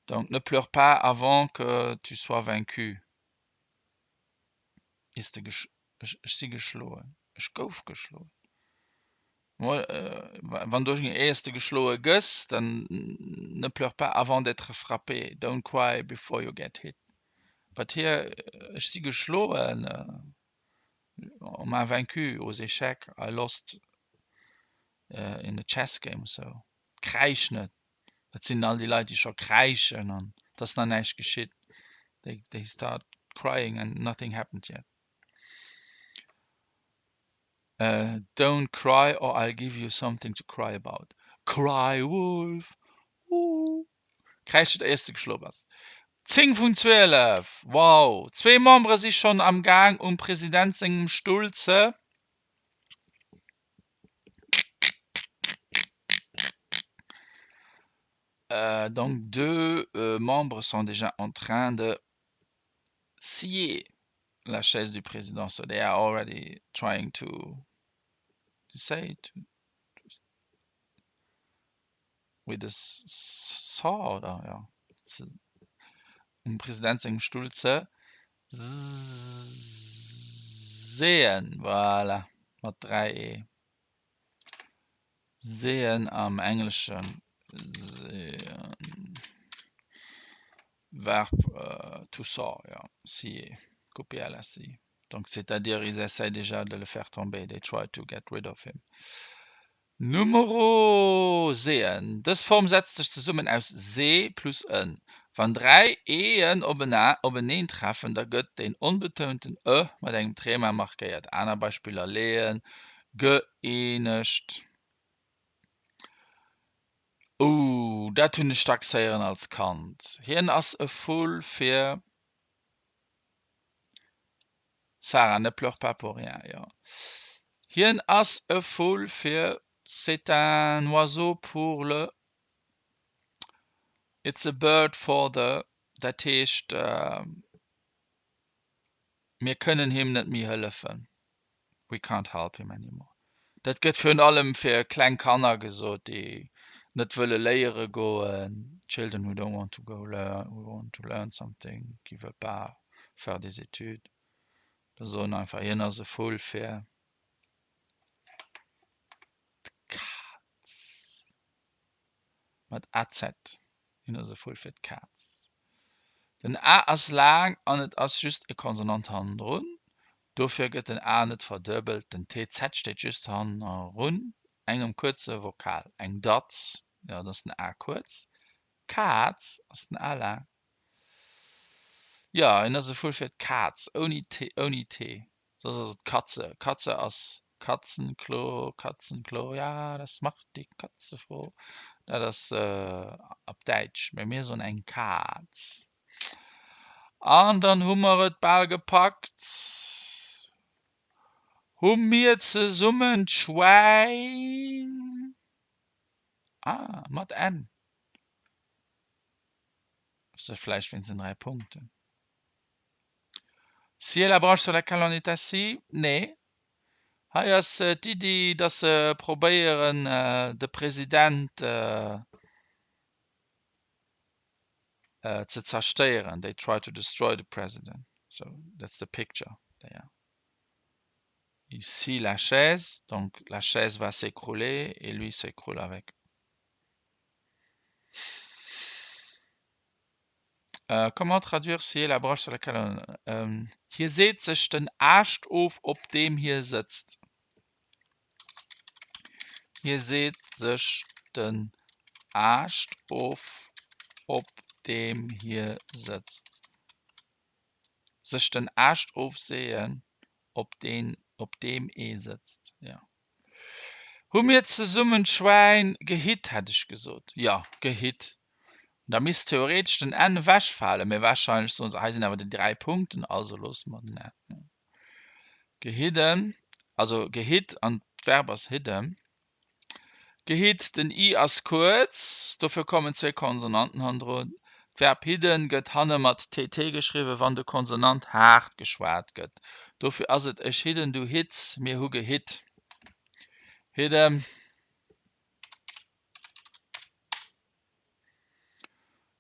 S1: Donc, ne pleure pas avant que tu sois vaincu. Is de gesch ech ech si geschloen. Ech gouf geschloen. Wann du éiers de geschloe gëss, dann ne pleure pas avant d'être frappé, don't cry before you get hit. But here, ech si geschloen, on m'a vaincu aux échecs, I lost in a chess game, so kräisch net. Dat sinn all déi Leit, déi scho kräischen an et ass nach näischt geschitt. They, they start crying and nothing happened yet. Don't cry or I'll give you something to cry about. Cry wolf, ooh. Kräischt et éiers de geschlof bass. 10 vun 12! Wow! Zwee Membere si schonn am Gaang um President sengem Stull ze. Donc deux membres sont déjà en train de scier la chaise du président, so they are already trying to say to with a saw oder jo um President sengem Stull ze seeën. Voilà, mat 3 e. Seeën am Engleschen seeën Verb to saw, jo, scier, couper à la scie. Donc c'est-à-dire ils essayent déjà de le faire tomber, they try to get rid of him. Numero seeën, Dës Form setzt sech zesummen aus see plus en. Wann 3 eeën openeen treffen, da gëtt deen onbetounten e mat engem Trema markéiert. Aner Beispiller, leeën, gëeenegt. Ooh, dat hunn ech dacks héieren als Kand, Hien ass e Vull fir. Sarah, ne pleure pas pour rien, jo. Hien ass e Vull fir C'est un oiseau pour le It's a bird for the Dat heescht, mir kënnen him net méi hëllefen. We can't help him anymore. Dat gëtt virun allem fir kleng Kanner gesot, déi net wëlle léiere goen, children who don't want to go learn, who want to learn something, qui veulent pas faire des études. Da soen einfach, hien ass e Vull fir d'Kaz. Mat az. Hien ass e Vull fir d'Kaz. Den a ass laang an et ass just e Konsonant hannendrun, dofir gëtt den a net verduebelt. Den tz steet just hannerun engem kuerze Vokal, eng Datz, jo, dann ass den a kuerz. Kaz ass den a laang. Jo, hien ass e Vull fir d'Kaz, ouni t, ouni t. Soss ass et Katze. Katze ass Katzenklo, Katzenklo, ja, das macht die Katze froh. Dat ass op Däitsch, mä mir soen eng Kaz. An dann hu mer et bal gepackt. Hu mir zesummen d'Schwäin, ah, mat n. Ass dat vläicht wéinst den 3 Punkten? Scier la branche sur laquelle on est assis? Nee. Hei ass d'Iddi, datt se probéieren, de President ze zerstéieren. They try to destroy the president. So that's the picture there. Il scie la chaise, donc la chaise va s'écrouler et lui s'écroule avec. Comment traduire scier la branche sur laquelle on Hie seet sech den Aascht of, op deem hie sëtzt. Hie seet sech den Aascht of, op deem hie sëtzt. Sech den Aascht ofseeën, op deen, op deem ee sëtzt. Jo. Hu mir zesummen d'Schwäin gehitt, hätt ech gesot. Jo, gehitt. Da misst theoretesch den N ewechfalen, mee warscheinlech soen se, hei sinn awer déi 3 Punkten, also loosse mer den N. Gehidden, also gehitt an d'Verb ass hidden. Gehitt, den i ass kuerz, dofir kommen zwee Konsonanten hannendrun. D'Verb hidden gëtt hanne mat tt geschriwwen, wann de Konsonant haart geschwat gëtt. Dofir ass et ech hidden, du hitts, mir hu gehitt. Hidden.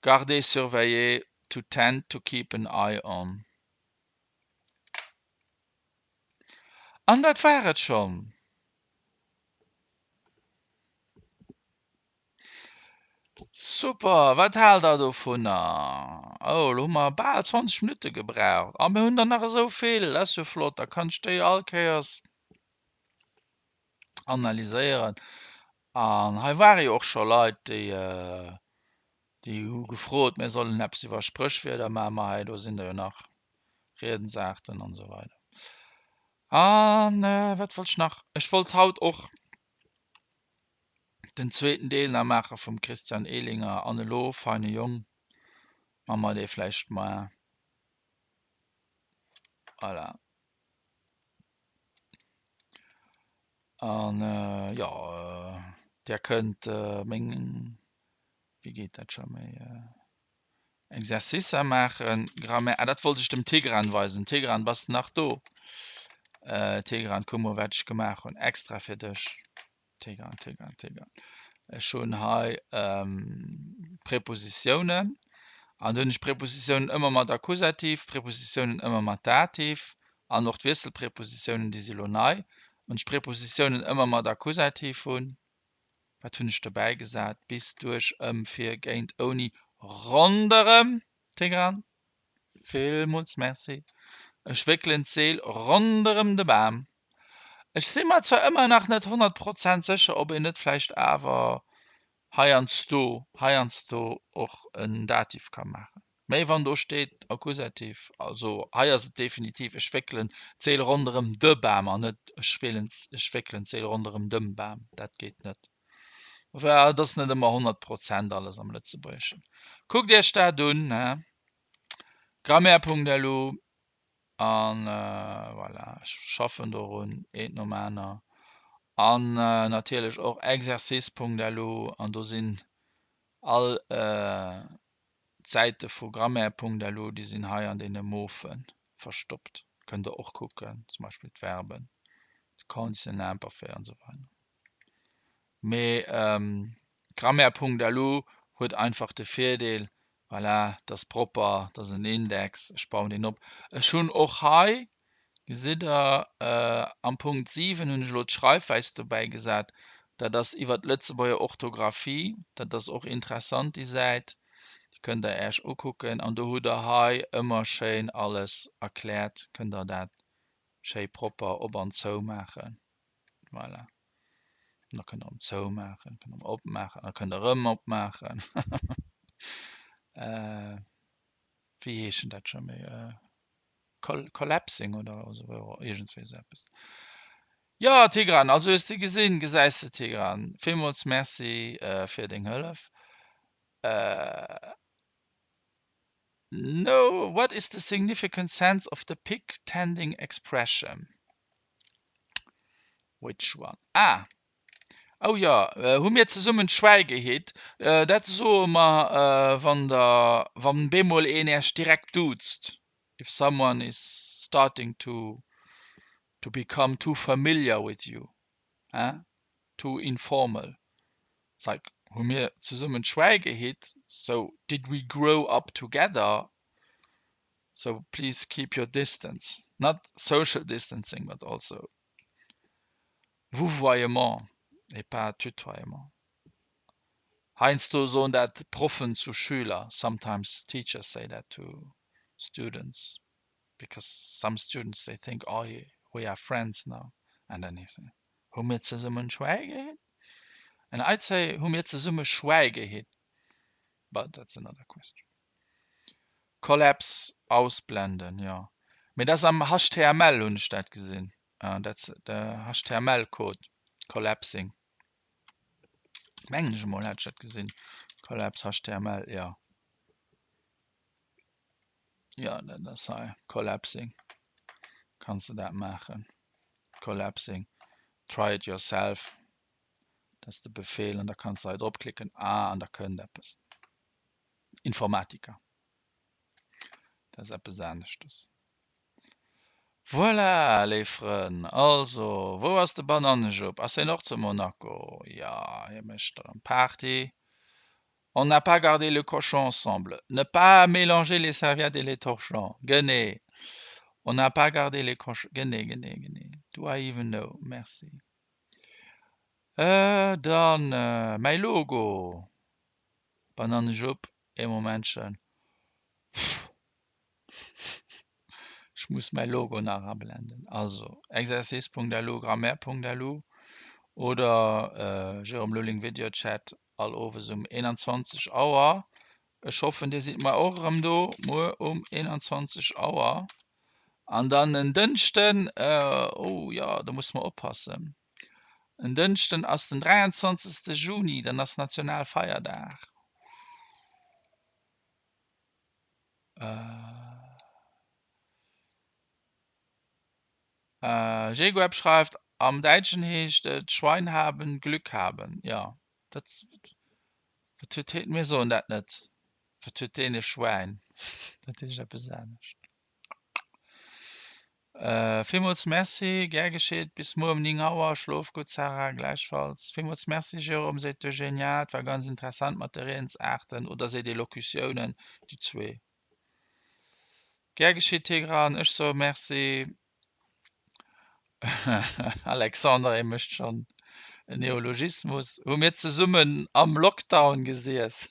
S1: Garder, surveiller, to tend, to keep an eye on. An dat war et schonn. Super, wat haalt der dovunner? Oh, elo hu mer bal 20 Minutte gebraucht a mir hunn der nach esou vill. Dat ass jo flott, da kann ech déi all Kéiers analyséieren. An hei ware jo och scho Leit, déi, déi hu gefrot, mir sollen eppes iwwer Spréchwierder maachen. Ma hei, do sinn der jo nach, Redensarten an esou weider. An wat wollt ech nach? Ech wollt haut och den zweeten Deel nach maache vum Christian Ehlinger an elo, feine Jong, ma mer dee vläicht mar. Voilà. An jo, Där kënnt meng, wéi geet dat scho méi? Exercicer maachen, Grammaire, ah dat wollt ech dem Tigran weisen. Tigran, bass de nach do? Tigran, kuck mol wat ech gemaach hunn, extra fir dech. Tigran, Tigran, Tigran. Ech hunn hei Prepositiounen an do hunn ech Prepositiounen ëmmer mat Akkusativ, Prepositiounen ëmmer mat Dativ an och d'Wiesselprepositiounen, déi si lo nei. Wann ech Prepositiounen ëmmer mat Akkusativ hunn, Wat hunn ech dobäi gesat? Bis, duerch, ëm, fir, géint, ouni, ronderëm. Tigran, Villmools Merci. Ech wéckelen d'Seel ronderëm de Bam. Ech si mer zwar ëmmer nach net 100 Prozent sécher, ob een net vläicht awer heiansdo, heiansdo och en Dativ ka maachen. Méi wann do steet Akkusativ, also hei ass et definitiv, ech wéckelen d'Seel ronderëm de Bam an net ech wéelen, ech wéckelen d'Seel ronderëm dem Bam. Dat geet net. Enfin, et ass net ëmmer 100 Prozent alles am Lëtzebuergeschen. Kuckt Iech dat un, he? Grammaire.lu an voilà, ech schaffen dorun, eent nom aner. An natierlech och Exercice.lu an do sinn all D'Säite vu Grammaire.lu, déi sinn hei an deene Mofe verstoppt. Kënnt der och kucken, zum Beispill d'Verben, de Conditionnel, Imparfait an esou weider. Mee Grammaire.lu huet einfach de Virdeel, voilà, dat ass propper, dat ass en Index, ech bauen deen op. Ech hunn och hei Gesitt Der, am Punkt 7 hunn ech elo d'Schreifweis dobäi gesat. Dat ass iwwert d'Lëtzebuerger Orthografie. Dat ass och interessant, déi Säit. Déi kënnt Der Äech ukucken. An do hutt Der hei ëmmer schéin alles erkläert. Kënnt Der dat schéi propper op an zoumaachen. Voilà. An da kënnt Der erëm zoumaachen, kënnt Der erëm opmaachen, da kënnt Der erëm opmaachen. Wéi heeschen dat scho méi? Collapsing oder iergendwéi esou eppes. Jo Tigran, also hues de gesinn, gesäis de Tigran. Villmools Merci fir deng Hëllef. No, what is the significant sense of the pig tending expression? Which one? Ah! Oh jo, hu mir zesummen d'Schwäi gehitt. Dat soe mer, wann der, wann bemol een Äech direkt duuzt. If someone is starting to to become too familiar with you, hein, too informal. It's like, hu mir zesummen d'Schwäi gehitt, so did we grow up together, so please keep your distance. Not social distancing, but also Vouvoiement et pas tutoiement. Heiansdo soen dat Proffen zu Schüler, sometimes teachers say that to students because some students they think oh we are friends now and then he say hu mir zesummen Schwäi gehitt? And I'd say hu mir zesumme Schwäi gehitt but that's another question. Collapse ausblenden, jo. Mee dat ass am HTML hunn ech dat gesinn. That's the HTML code collapsing. Mengen ech emol hat ech dat gesinn. Collapse HTML, jo. Jo, dat ass hei collapsing. Kanns de dat maachen. Collapsing. Try it yourself. Dat ass de Befehl an da kanns de hei drop klicken. Ah, an da kënnt eppes. Informatiker. Dat ass eppes aneschtes. Voilà, léif Frënn, also, wou ass de Banannejupp? Ass hien och zu Monaco? Jo, hie mécht erëm Party. On n'a pas gardé le cochon ensemble. Ne pas mélanger les serviettes et les torchons. Genee. On n'a pas gardé les cochons. Genee, genee, genee. Do I even know? Merci. Dann, mäi Logo. Banannejupp, ee Momentchen. Ech muss mäi Logo nach ablenden. Also exercice.lu, grammaire.lu oder Jérôme Lulling Videochat all owes um 21 Auer. Ech hoffen dir sidd muer och erëm do, muer um 21 Auer. An dann en Dënschden, oh jo, do musse mer oppassen, en Dënschden ass den 23. Juni, dann ass Nationalfeierdag. Jegueb schreift, Am Däitschen heescht et Schwein haben, Glück haben. Jo, dat, wat huet hee, mir soen dat net, wat huet deen e Schwäin, dat heescht eppes anescht. Villmools Merci, gär geschitt, bis muer um 9 Auer, schlof gutt Sarah, gläichfalls. Villmools Merci Jérôme, seet d'Eugenia, et war ganz interessant mat de Riedensaarten, oder seet ee Locutiounen, déi zwee. Gär geschitt Tigran, ech soe Merci. Alexandre, ee mécht schonn en Neologismus, hu mir zesummen am Lockdown gesiess.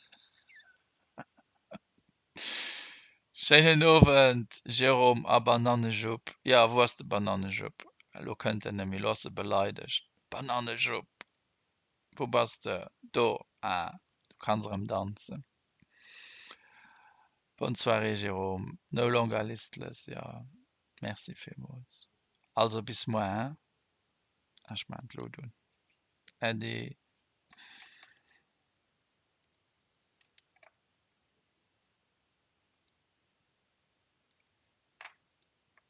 S1: Schéinen Owend Jérôme a Banannejupp. Jo, wou ass de Banannejupp? Elo kënnt en net méi, elo ass e beleidegt. Banannejupp, wou bass de? Do, ah, du kanns erëm danzen. Bonne soirée Jérôme, no longer listless, jo, merci villmools. Also bis moar, hein? Ech maan d'Luut un. Äddi.